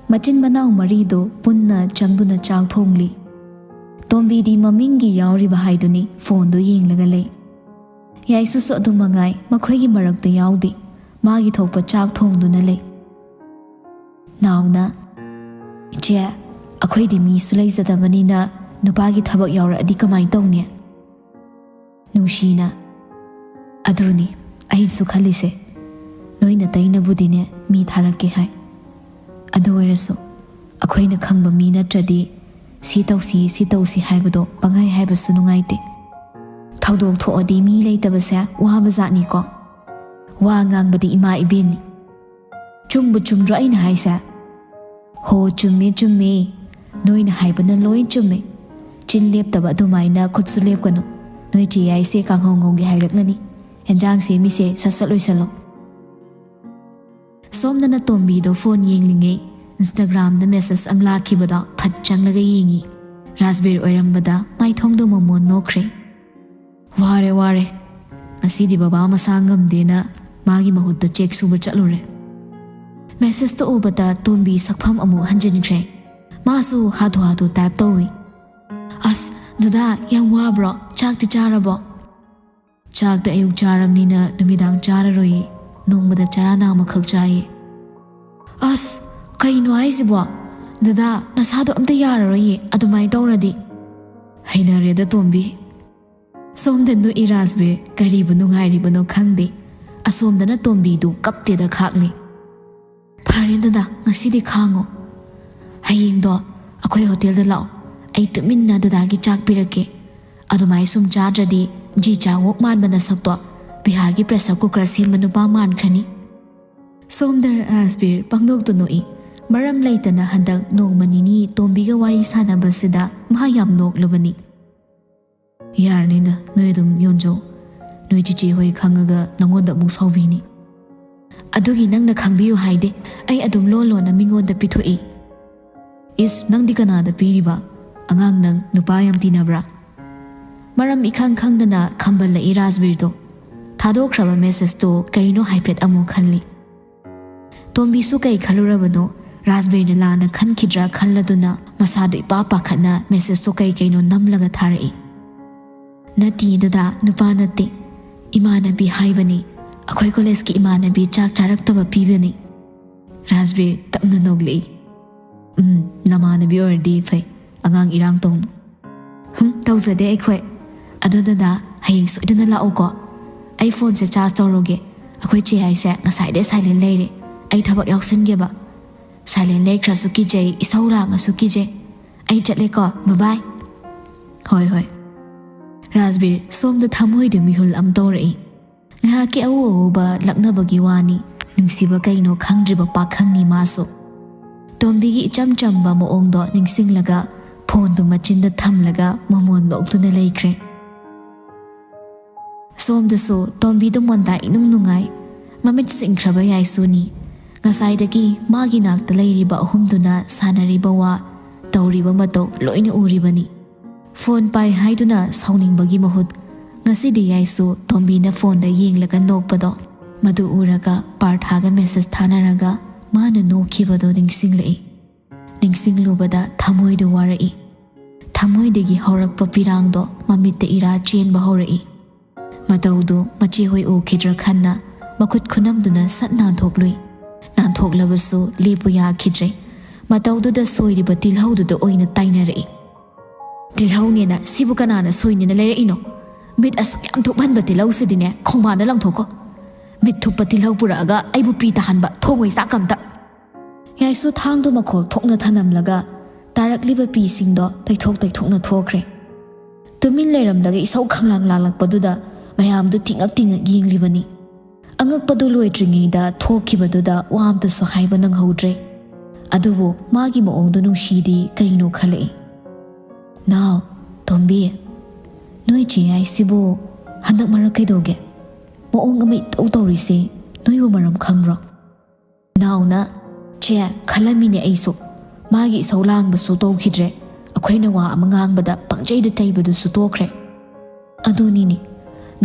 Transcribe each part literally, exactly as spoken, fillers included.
ꯃꯆꯤꯟ ꯃꯅꯥꯎ ꯃꯔꯤꯗꯣ ꯄꯨꯟꯅ ꯆꯪꯗꯨꯅ ꯆꯥꯛ ꯊꯣꯡꯂꯤ꯫ ꯇꯣꯝꯕꯤꯗꯤ ꯃꯃꯤꯡꯒꯤ ꯌꯥꯎꯔꯤꯕ ꯍꯥꯏꯗꯨꯅꯤ ꯐꯣꯟꯗꯣ ꯌꯦꯡꯂꯒ ꯂꯩ꯫ ꯌꯥꯏꯁꯨꯁꯨ ꯑꯗꯨ ꯃꯉꯥꯏ, ꯃꯈꯣꯏꯒꯤ ꯃꯔꯛꯇ ꯌꯥꯎꯗꯦ꯫ ꯃꯥꯒꯤ ꯊꯣꯛꯄ ꯆꯥꯛ ꯊꯣꯡꯗꯨꯅ ꯂꯩ꯫ ꯅꯥꯎꯅ, "ꯏꯆꯦ, ꯑꯩꯈꯣꯏꯗꯤ ꯃꯤꯁꯨ ꯂꯩꯖꯗꯕꯅꯤꯅ ꯅꯨꯄꯥꯒꯤ ꯊꯕꯛ ꯌꯥꯎꯔꯛꯑꯗꯤ ꯀꯃꯥꯏ ꯇꯧꯅꯤ?" ꯅꯨꯡꯁꯤꯅ, "ꯑꯗꯨꯅꯤ ꯑꯩꯁꯨ ꯈꯜꯂꯤꯁꯦ꯫ ꯅꯣꯏ ꯅꯇꯩꯅꯕꯨꯗꯤꯅꯦ ꯃꯤ ꯊꯥꯔꯛꯀꯦ ꯍꯥꯏ꯫ ꯑꯗꯨ ꯑꯣꯏꯔꯁꯨ ꯑꯩꯈꯣꯏꯅ ꯈꯪꯕ ꯃꯤ ꯅꯠꯇ꯭ꯔꯗꯤ ꯁꯤ ꯇꯧꯁꯤ, ꯁꯤ ꯇꯧꯁꯤ ꯍꯥꯏꯕꯗꯣ ꯄꯪꯍꯥꯏ ꯍꯥꯏꯕꯁꯨ ꯅꯨꯡꯉꯥꯏꯇꯦ꯫ ꯊꯧꯗꯣꯛ ꯊꯣꯛꯑꯗꯤ ꯃꯤ ꯂꯩꯇꯕꯁꯦ ꯋꯥꯕ ꯖꯥꯠꯅꯤꯀꯣ꯫ ꯋꯥ ꯉꯥꯡꯕꯗꯤ ꯏꯃꯥ ꯏꯕꯦꯟꯅꯤ꯫ ꯆꯨꯝꯕꯨ ꯆꯨꯝꯗ꯭ꯔꯣ ꯑꯩꯅ ꯍꯥꯏꯁꯦ?" "ꯍꯣ, ꯆꯨꯝꯃꯦ, ꯆꯨꯝꯃꯦ꯫ ꯅꯣꯏꯅ ꯍꯥꯏꯕꯅ ꯂꯣꯏ ꯆꯨꯝꯃꯦ꯫ ꯆꯤꯟ ꯂꯦꯞꯇꯕ ꯑꯗꯨꯃꯥꯏꯅ ꯈꯨꯠꯁꯨ ꯂꯦꯞꯀꯅꯨ꯫ ꯅꯣꯏ ꯆꯦ ꯌꯥꯏꯁꯦ ꯀꯥꯡꯍꯧ ꯉꯧꯒꯦ ꯍꯥꯏꯔꯛꯂꯅꯤ꯫ ꯍꯦꯟꯖꯥꯡ ꯁꯦꯝꯃꯤꯁꯦ ꯁꯠ ꯁꯠ ꯂꯣꯏꯁꯜꯂꯣ꯫" ꯁꯣꯝꯗꯅ ꯇꯣꯝꯕꯤꯗꯣ ꯐꯣꯟ ꯌꯦꯡꯂꯤꯉꯩ Instagram-ꯗ message ꯑꯃ ꯂꯥꯛꯈꯤꯕꯗꯣ ꯐꯠ ꯆꯪꯂꯒ ꯌꯦꯡꯉꯤ꯫ ꯔꯥꯖꯕꯤꯔ ꯑꯣꯏꯔꯝꯕꯗ ꯃꯥꯏꯊꯣꯡꯗꯣ ꯃꯃꯣꯟ ꯅꯣꯛꯈ꯭ꯔꯦ꯫ "ꯋꯥꯔꯦ, ꯋꯥꯔꯦ꯫ ꯉꯁꯤꯗꯤ ꯕꯕꯥ ꯃꯁꯥ ꯉꯝꯗꯦꯅ ꯃꯥꯒꯤ ꯃꯍꯨꯠꯇ ꯆꯦꯛ ꯁꯨꯕ ꯆꯠꯂꯨꯔꯦ꯫" Message-ꯇꯣ ꯎꯕꯗ ꯇꯣꯝꯕꯤ ꯁꯛꯐꯝ ꯑꯃꯨꯛ ꯍꯟꯖꯤꯟꯈ꯭ꯔꯦ꯫ ꯃꯥꯁꯨ ꯍꯥꯊꯨ ꯍꯥꯊꯨ type ꯇꯧꯏ꯫ "ꯑꯁ, ꯗꯗꯥ, ꯌꯥꯝ ꯋꯥꯕ꯭ꯔꯣ? ꯆꯥꯛꯇꯤ ꯆꯥꯔꯕꯣ?" "ꯆꯥꯛꯇ ꯑꯌꯨꯛ ꯆꯥꯔꯕꯅꯤꯅ ꯅꯨꯃꯤꯗꯥꯡ ꯆꯥꯔꯔꯣꯏꯌꯦ꯫ ꯅꯣꯡꯃꯗ ꯆꯔꯥ ꯅꯥꯝꯃꯈꯛ ꯆꯥꯏꯌꯦ꯫" "ꯑꯁ, ꯀꯩꯅꯣ ꯍꯥꯏꯁꯤꯕꯣ? ꯗꯗꯥ, ꯅꯁꯥꯗꯣ ꯑꯝꯇ ꯌꯥꯔꯔꯣꯏꯌꯦ ꯑꯗꯨꯃꯥꯏꯅ ꯇꯧꯔꯗꯤ꯫" ꯍꯩꯅꯔꯦꯗ ꯇꯣꯝꯕꯤ꯫ ꯁꯣꯝꯗ ꯅꯣꯛꯏ ꯔꯥꯖꯕꯤꯔ, ꯀꯔꯤꯕꯨ ꯅꯨꯡꯉꯥꯏꯔꯤꯕꯅꯣ ꯈꯪꯗꯦ꯫ ꯑꯁꯣꯝꯗꯅ ꯇꯣꯝꯕꯤꯗꯨ ꯀꯞꯇꯦꯗ ꯈꯥꯛꯂꯤ꯫ "ꯐꯔꯦ ꯗꯗꯥ, ꯉꯁꯤꯗꯤ ꯈꯥꯡꯉꯣ꯫ ꯍꯌꯦꯡꯗꯣ ꯑꯩꯈꯣꯏ ꯍꯣꯇꯦꯜꯗ ꯂꯥꯛꯑꯣ꯫ ꯑꯩ ꯇꯨꯃꯤꯟꯅ ꯗꯗꯥꯒꯤ ꯆꯥꯛ ꯄꯤꯔꯛꯀꯦ꯫ ꯑꯗꯨꯃꯥꯏ ꯁꯨꯝ ꯆꯥꯗ꯭ꯔꯗꯤ ꯖꯤ ꯆꯥꯡꯋꯣꯛ ꯃꯥꯟꯕ ꯅꯁꯛꯇꯣ ꯕꯤꯍꯥꯔꯒꯤ pressure cooker ꯁꯦꯝꯕ ꯅꯨꯄꯥ ꯃꯥꯟꯈ꯭ꯔꯅꯤ꯫" ꯁꯣꯝꯗ ꯔꯥꯖꯕꯤꯔ ꯄꯪꯅꯣꯛꯇ ꯅꯣꯛꯏ꯫ ꯃꯔꯝ ꯂꯩꯇꯅ ꯍꯟꯗꯛ ꯅꯣꯡꯃ ꯅꯤꯅꯤ ꯇꯣꯝꯕꯤꯒ ꯋꯥꯔꯤ ꯁꯥꯟꯅꯕꯁꯤꯗ ꯃꯥ ꯌꯥꯝ ꯅꯣꯛꯂꯨꯕꯅꯤ꯫ "ꯌꯥꯔꯅꯤꯗ, ꯅꯣꯏ ꯑꯗꯨꯝ ꯌꯣꯟꯖꯧ꯫ ꯅꯣꯏ ꯆꯤꯆꯦ ꯍꯣꯏ ꯈꯪꯉꯒ ꯅꯉꯣꯟꯗ ꯑꯃꯨꯛ ꯁꯥꯎꯕꯤꯅꯤ꯫" "ꯑꯗꯨꯒꯤ ꯅꯪꯅ ꯈꯪꯕꯤꯌꯨ ꯍꯥꯏꯗꯦ, ꯑꯩ ꯑꯗꯨꯝ ꯂꯣꯟ ꯂꯣꯟꯅ ꯃꯤꯉꯣꯟꯗ ꯄꯤꯊꯣꯛꯏ꯫" "ꯏꯁ, ꯅꯪꯗꯤ ꯀꯅꯥꯗ ꯄꯤꯔꯤꯕ? ꯑꯉꯥꯡ, ꯅꯪ ꯅꯨꯄꯥ ꯌꯥꯝ ꯇꯤꯟꯅꯕ꯭ꯔꯥ?" ꯃꯔꯝ ꯏꯈꯪ ꯈꯪꯗꯅ ꯈꯝꯕꯜꯂꯛꯏ ꯔꯥꯖꯕꯤꯔꯗꯣ꯫ ꯊꯥꯗꯣꯛꯈ꯭ꯔꯕ message-ꯇꯣ ꯀꯩꯅꯣ ꯍꯥꯏꯐꯦꯠ ꯑꯃꯨꯛ ꯈꯜꯂꯤ꯫ ꯇꯣꯝꯕꯤꯁꯨ ꯀꯩ ꯈꯜꯂꯨꯔꯕꯅꯣ, ꯔꯥꯖꯕꯤꯔꯅ ꯂꯥꯟꯅ ꯈꯟꯈꯤꯗ꯭ꯔꯥ ꯈꯜꯂꯗꯨꯅ ꯃꯁꯥꯗꯣ ꯏꯄꯥ ꯄꯥꯈꯠꯅ ꯃꯦꯁꯦꯖꯇꯣ ꯀꯩ ꯀꯩꯅꯣ ꯅꯝꯂꯒ ꯊꯥꯔꯛꯏ꯫ "ꯅꯠꯇꯦ ꯗꯗꯥ, ꯅꯨꯄꯥ ꯅꯠꯇꯦ, ꯏꯃꯥꯟꯅꯕꯤ ꯍꯥꯏꯕꯅꯤ꯫ ꯑꯩꯈꯣꯏ ꯀꯣꯂꯦꯖꯀꯤ ꯏꯃꯥꯟꯅꯕꯤ ꯆꯥꯛ ꯆꯥꯔꯛꯇꯕ ꯄꯤꯕꯅꯤ꯫" ꯔꯥꯖꯕꯤꯔ ꯇꯞꯅ ꯅꯣꯛꯂꯛꯏ꯫ "ꯎꯝ, ꯅꯃꯥꯟꯅꯕꯤ ꯑꯣꯏꯔꯗꯤ ꯐꯩ, ꯑꯉꯥꯡ ꯏꯔꯥꯡ ꯇꯧꯅꯨ꯫" "ꯍꯨꯝ, ꯇꯧꯖꯗꯦ ꯑꯩꯈꯣꯏ꯫ ꯑꯗꯣ ꯗꯗꯥ, ꯍꯌꯦꯡ ꯁꯣꯏꯗꯅ ꯂꯥꯛꯎꯀꯣ꯫ ꯑꯩ ꯐꯣꯟꯁꯦ ꯆꯥꯔꯖ ꯇꯧꯔꯨꯒꯦ꯫ ꯑꯩꯈꯣꯏ ꯆꯦ ꯍꯥꯏꯁꯦ ꯉꯁꯥꯏꯗꯩ ꯁꯥꯏꯂꯦꯟ ꯂꯩꯔꯦ꯫ ꯑꯩ ꯊꯕꯛ ꯌꯥꯎꯁꯟꯒꯦꯕ꯫ ꯁꯥꯏꯂꯦꯟ ꯂꯩꯈ꯭ꯔꯁꯨ ꯀꯤꯖꯩ, ꯏꯁꯧ ꯂꯥꯡꯉꯁꯨ ꯀꯤꯖꯩ꯫ ꯑꯩ ꯆꯠꯂꯦꯀꯣ, ꯕꯕꯥꯏ꯫" "ꯍꯣꯏ, ꯍꯣꯏ꯫" ꯔꯥꯖꯕꯤꯔ ꯁꯣꯝꯗ ꯊꯃꯣꯏꯗ ꯃꯤꯍꯨꯜ ꯑꯃ ꯇꯧꯔꯛꯏ꯫ ꯉꯥꯏꯍꯥꯛꯀꯤ ꯑꯎ ꯑꯎꯕ ꯂꯛꯅꯕꯒꯤ ꯋꯥꯅꯤ, ꯅꯨꯡꯁꯤꯕ ꯀꯩꯅꯣ ꯈꯪꯗ꯭ꯔꯤꯕ ꯄꯥꯈꯪꯅꯤ ꯃꯥꯁꯨ꯫ ꯇꯣꯝꯕꯤꯒꯤ ꯏꯆꯝ ꯆꯝꯕ ꯃꯑꯣꯡꯗꯣ ꯅꯤꯡꯁꯤꯡꯂꯒ ꯐꯣꯟꯗꯨ ꯃꯆꯤꯟꯗ ꯊꯝꯂꯒ ꯃꯃꯣꯟ ꯅꯣꯛꯇꯨꯅ ꯂꯩꯈ꯭ꯔꯦ꯫ ꯁꯣꯝꯗꯁꯨ ꯇꯣꯝꯕꯤꯗꯨ ꯃꯣꯟꯗꯥ ꯏꯅꯨꯡ ꯅꯨꯡꯉꯥꯏ꯫ ꯃꯃꯤꯠ ꯁꯤꯡꯈ꯭ꯔꯕ ꯌꯥꯏꯁꯨꯅꯤ꯫ ꯉꯁꯥꯏꯗꯒꯤ ꯃꯥꯒꯤ ꯅꯥꯛꯇ ꯂꯩꯔꯤꯕ ꯑꯍꯨꯝꯗꯨꯅ ꯁꯥꯟꯅꯔꯤꯕ ꯋꯥ, ꯇꯧꯔꯤꯕ ꯃꯇꯧ ꯂꯣꯏꯅ ꯎꯔꯤꯕꯅꯤ꯫ ꯐꯣꯟ ꯄꯥꯏ ꯍꯥꯏꯗꯨꯅ ꯁꯥꯎꯅꯤꯡꯕꯒꯤ ꯃꯍꯨꯠ, ꯉꯁꯤꯗꯤ ꯌꯥꯏꯁꯨ ꯇꯣꯝꯕꯤꯅ ꯐꯣꯟꯗ ꯌꯦꯡꯂꯒ ꯅꯣꯛꯄꯗꯣ, ꯃꯗꯨ ꯎꯔꯒ ꯄꯥꯔꯊꯥꯒ ꯃꯦꯁꯦꯖ ꯊꯥꯅꯔꯒ ꯃꯥꯅ ꯅꯣꯛꯈꯤꯕꯗꯣ ꯅꯤꯡꯁꯤꯡꯂꯛꯏ꯫ ꯅꯤꯡꯁꯤꯡꯂꯨꯕꯗ ꯊꯃꯣꯏꯗꯨ ꯋꯥꯔꯛꯏ꯫ ꯊꯃꯣꯏꯗꯒꯤ ꯍꯧꯔꯛꯄ ꯄꯤꯔꯥꯡꯗꯣ ꯃꯃꯤꯠꯇ ꯏꯔꯥ ꯆꯦꯟꯕ ꯍꯧꯔꯛꯏ꯫ ꯃꯇꯧꯗꯨ ꯃꯆꯦꯍꯣꯏ ꯎꯈꯤꯗ꯭ꯔꯥ ꯈꯟꯅ ꯃꯈꯨꯠ ꯈꯨꯅꯝꯗꯨꯅ ꯁꯠ ꯅꯥꯟꯊꯣꯛꯂꯨꯏ꯫ ꯅꯥꯟꯊꯣꯛꯂꯕꯁꯨ ꯂꯦꯞꯄꯨ ꯌꯥꯈꯤꯗ꯭ꯔꯦ꯫ ꯃꯇꯧꯗꯨꯗ ꯁꯣꯏꯔꯤꯕ ꯇꯤꯜꯍꯧꯗꯨꯗ ꯑꯣꯏꯅ ꯇꯥꯏꯅꯔꯛꯏ꯫ "ꯇꯤꯜꯍꯧꯅꯦꯅ ꯁꯤꯕꯨ ꯀꯅꯥꯅ ꯁꯣꯏꯅꯦꯅ ꯂꯩꯔꯛꯏꯅꯣ? ꯃꯤꯠ ꯑꯁꯨꯛ ꯌꯥꯝ ꯊꯨꯞꯍꯟꯕ ꯇꯤꯜꯍꯧꯁꯤꯗꯤꯅꯦ ꯈꯣꯡꯕꯥꯟꯗ ꯂꯪꯊꯣꯛꯈꯣ꯫ ꯃꯤꯠ ꯊꯨꯞꯄ ꯇꯤꯜꯍꯧ ꯄꯨꯔꯛꯑꯒ ꯑꯩꯕꯨ ꯄꯤ ꯇꯥꯍꯟꯕ, ꯊꯣꯡꯉꯣꯏ ꯆꯥꯛ ꯑꯝꯇ꯫" ꯌꯥꯏꯁꯨ ꯊꯥꯡꯗꯨ ꯃꯈꯣꯜ ꯊꯣꯛꯅ ꯊꯅꯝꯂꯒ ꯇꯥꯔꯛꯂꯤꯕ ꯄꯤꯁꯤꯡꯗꯣ ꯇꯩꯊꯣꯛ ꯇꯩꯊꯣꯛꯅ ꯊꯣꯛꯈ꯭ꯔꯦ꯫ ꯇꯨꯃꯤꯟ ꯂꯩꯔꯝꯂꯒ ꯏꯁꯧ ꯈꯪꯂꯥꯡ ꯂꯥꯡꯂꯛꯄꯗꯨꯗ ꯃꯌꯥꯝꯗꯨ ꯇꯤꯡꯉꯛ ꯇꯤꯡꯉꯛ ꯌꯦꯡꯂꯤꯕꯅꯤ꯫ ꯑꯉꯛꯄꯗꯨ ꯂꯣꯏꯗ꯭ꯔꯤꯉꯩꯗ ꯊꯣꯛꯈꯤꯕꯗꯨꯗ ꯋꯥ ꯑꯝꯇꯁꯨ ꯍꯥꯏꯕ ꯅꯪꯍꯧꯗ꯭ꯔꯦ꯫ ꯑꯗꯨꯕꯨ ꯃꯥꯒꯤ ꯃꯑꯣꯡꯗꯣ ꯅꯨꯡꯁꯤꯗꯤ ꯀꯩꯅꯣ ꯈꯜꯂꯛꯏ꯫ "ꯅꯥꯎ, ꯇꯣꯝꯕꯤ, ꯅꯣꯏ ꯆꯦ ꯍꯥꯏꯁꯤꯕꯨ ꯍꯟꯗꯛ ꯃꯔꯛ ꯀꯩꯗꯧꯒꯦ? ꯃꯑꯣꯡ ꯑꯃ ꯏꯇꯧ ꯇꯧꯔꯤꯁꯦ ꯅꯣꯏꯕꯨ ꯃꯔꯝ ꯈꯪꯕ꯭ꯔꯣ?" ꯅꯥꯎꯅ, "ꯆꯦ, ꯈꯜꯂꯝꯃꯤꯅꯦ ꯑꯩꯁꯨ꯫ ꯃꯥꯒꯤ ꯏꯁꯧ ꯂꯥꯡꯕꯁꯨ ꯇꯧꯈꯤꯗ꯭ꯔꯦ꯫ ꯑꯩꯈꯣꯏꯅ ꯋꯥ ꯑꯃ ꯉꯥꯡꯕꯗ ꯄꯪꯆꯩꯗ ꯆꯩꯕꯗꯨꯁꯨ ꯇꯣꯛꯈ꯭ꯔꯦ꯫" "ꯑꯗꯨꯅꯤꯅꯦ꯫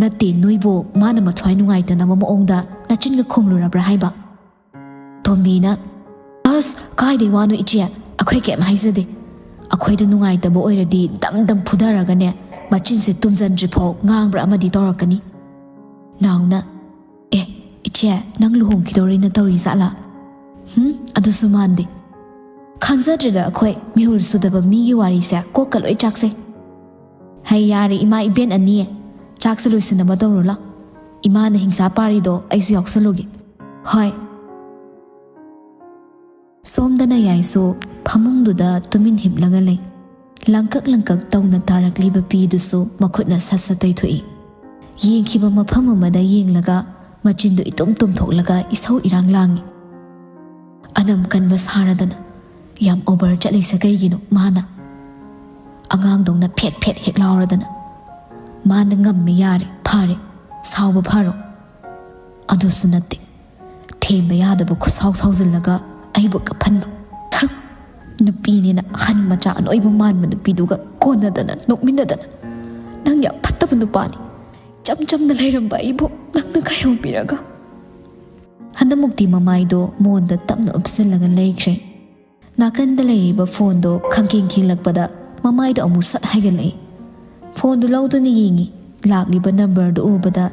ꯅꯠꯇꯦ, ꯅꯣꯏꯕꯨ ꯃꯥꯅ ꯃꯊ꯭ꯋꯥꯏ ꯅꯨꯡꯉꯥꯏꯇꯅꯕ ꯃꯑꯣꯡꯗ ꯅꯆꯤꯟꯒ ꯈꯨꯝꯂꯨꯔꯕ꯭ꯔꯥ ꯍꯥꯏꯕ?" ꯇꯣꯝꯕꯤꯅ, "ꯃꯥ ꯑꯁ, ꯀꯥꯏꯗꯩ ꯋꯥꯅꯣ ꯏꯆꯦ? ꯑꯩꯈꯣꯏ ꯀꯩꯝ ꯍꯥꯏꯖꯗꯦ꯫ ꯑꯩꯈꯣꯏꯗ ꯅꯨꯡꯉꯥꯏꯇꯕ ꯑꯣꯏꯔꯗꯤ ꯗꯝ ꯗꯝ ꯐꯨꯊꯔꯒꯅꯦ, ꯃꯆꯤꯟꯁꯦ ꯇꯨꯝꯖꯟꯗ꯭ꯔꯤꯐꯥꯎ ꯉꯥꯡꯕ꯭ꯔꯥ ꯑꯃꯗꯤ ꯇꯧꯔꯛꯀꯅꯤ꯫ ꯅꯥꯎꯅ, "ꯑꯦ, ꯏꯆꯦ, ꯅꯪ ꯂꯨꯍꯣꯡꯈꯤꯗꯧꯔꯦꯅ ꯇꯧꯔꯤ ꯖꯥꯠꯂꯥ?" "ꯍꯨꯝ, ꯑꯗꯨꯁꯨ ꯃꯥꯟꯗꯦ꯫ ꯈꯪꯖꯗ꯭ꯔꯦꯗ ꯑꯩꯈꯣꯏ, ꯃꯤꯍꯨꯜ ꯁꯨꯗꯕ ꯃꯤꯒꯤ ꯋꯥꯔꯤꯁꯦ ꯀꯣꯛꯀ ꯂꯣꯏ ꯆꯥꯛꯆꯩ꯫ ꯍꯩ, ꯌꯥꯔꯦ ꯏꯃꯥ ꯏꯕꯦꯟ ꯑꯅꯤ, ꯆꯥꯛꯁꯦ ꯂꯣꯏꯁꯤꯟꯅꯕ ꯇꯧꯔꯣ ꯂꯥꯎ꯫ ꯏꯃꯥꯅ ꯍꯤꯡꯁꯥ ꯄꯥꯔꯤꯗꯣ ꯑꯩꯁꯨ ꯌꯥꯎꯁꯜꯂꯨꯒꯦ꯫" "ꯍꯣꯏ꯫" ꯁꯣꯝꯗꯅ ꯌꯥꯏꯁꯨ ꯐꯃꯨꯡꯗꯨꯗ ꯇꯨꯃꯤꯟ ꯍꯤꯞꯂꯒ ꯂꯩ꯫ ꯂꯪꯀꯛ ꯂꯪꯀꯛ ꯇꯧꯅ ꯇꯥꯔꯛꯂꯤꯕ ꯄꯤꯗꯨꯁꯨ ꯃꯈꯨꯠꯅ ꯁꯠ ꯁꯠ ꯇꯩꯊꯣꯛꯏ꯫ ꯌꯦꯡꯈꯤꯕ ꯃꯐꯝ ꯑꯃꯗ ꯌꯦꯡꯂꯒ ꯃꯆꯤꯟꯗꯨ ꯏꯇꯨꯝ ꯇꯨꯝꯊꯣꯛꯂꯒ ꯏꯁꯧ ꯏꯔꯥꯡ ꯂꯥꯡꯏ꯫ ꯑꯅꯝ ꯀꯟꯕ ꯁꯥꯔꯗꯅ, ꯌꯥꯝ ꯑꯣꯚꯔ ꯆꯠꯂꯤꯁꯦ ꯀꯩꯒꯤꯅꯣ ꯃꯥꯅ? ꯑꯉꯥꯡꯗꯧꯅ ꯐꯦꯠ ꯐꯦꯠ ꯍꯦꯛ ꯂꯥꯎꯔꯗꯅ꯫ ꯃꯥꯅ ꯉꯝꯃꯦ, ꯌꯥꯔꯦ, ꯐꯔꯦ, ꯁꯥꯎꯕ ꯐꯔꯣ꯫ ꯑꯗꯨꯁꯨ ꯅꯠꯇꯦ, ꯊꯦꯝꯕ ꯌꯥꯗꯕ ꯈꯨꯠꯁꯥꯎ ꯁꯥꯎꯖꯤꯜꯂꯒ ꯑꯩꯕꯨ ꯀꯞꯍꯟꯕ꯫ ꯍ! ꯅꯨꯄꯤꯅꯦꯅ ꯑꯍꯟ ꯃꯆꯥ ꯑꯅꯣꯏꯕ ꯃꯥꯟꯕ ꯅꯨꯄꯤꯗꯨꯒ ꯀꯣꯟꯅꯗꯅ ꯅꯣꯛꯃꯤꯟꯅꯗꯅ꯫ ꯅꯪ ꯌꯥꯝ ꯐꯠꯇꯕ ꯅꯨꯄꯥꯅꯤ꯫ ꯏꯆꯝ ꯆꯝꯅ ꯂꯩꯔꯝꯕ ꯑꯩꯕꯨ ꯅꯪꯅ ꯀꯥꯏꯍꯧꯕꯤꯔꯒ꯫ ꯍꯟꯗꯛꯃꯨꯛꯇꯤ ꯃꯃꯥꯏꯗꯣ ꯃꯣꯟꯗ ꯇꯞꯅ ꯎꯞꯁꯤꯜꯂꯒ ꯂꯩꯈ꯭ꯔꯦ꯫ ꯅꯥꯀꯟꯗ ꯂꯩꯔꯤꯕ ꯐꯣꯟꯗꯣ ꯈꯪꯈꯤꯡ ꯈꯤꯡꯂꯛꯄꯗ ꯃꯃꯥꯏꯗꯣ ꯑꯃꯨꯛ ꯁꯠ ꯍꯥꯏꯒꯠꯂꯛꯏ꯫ ꯐꯣꯟꯗꯨ ꯂꯧꯗꯨꯅ ꯌꯦꯡꯉꯤ꯫ ꯂꯥꯛꯂꯤꯕ ꯅꯝꯕꯔꯗꯨ ꯎꯕꯗ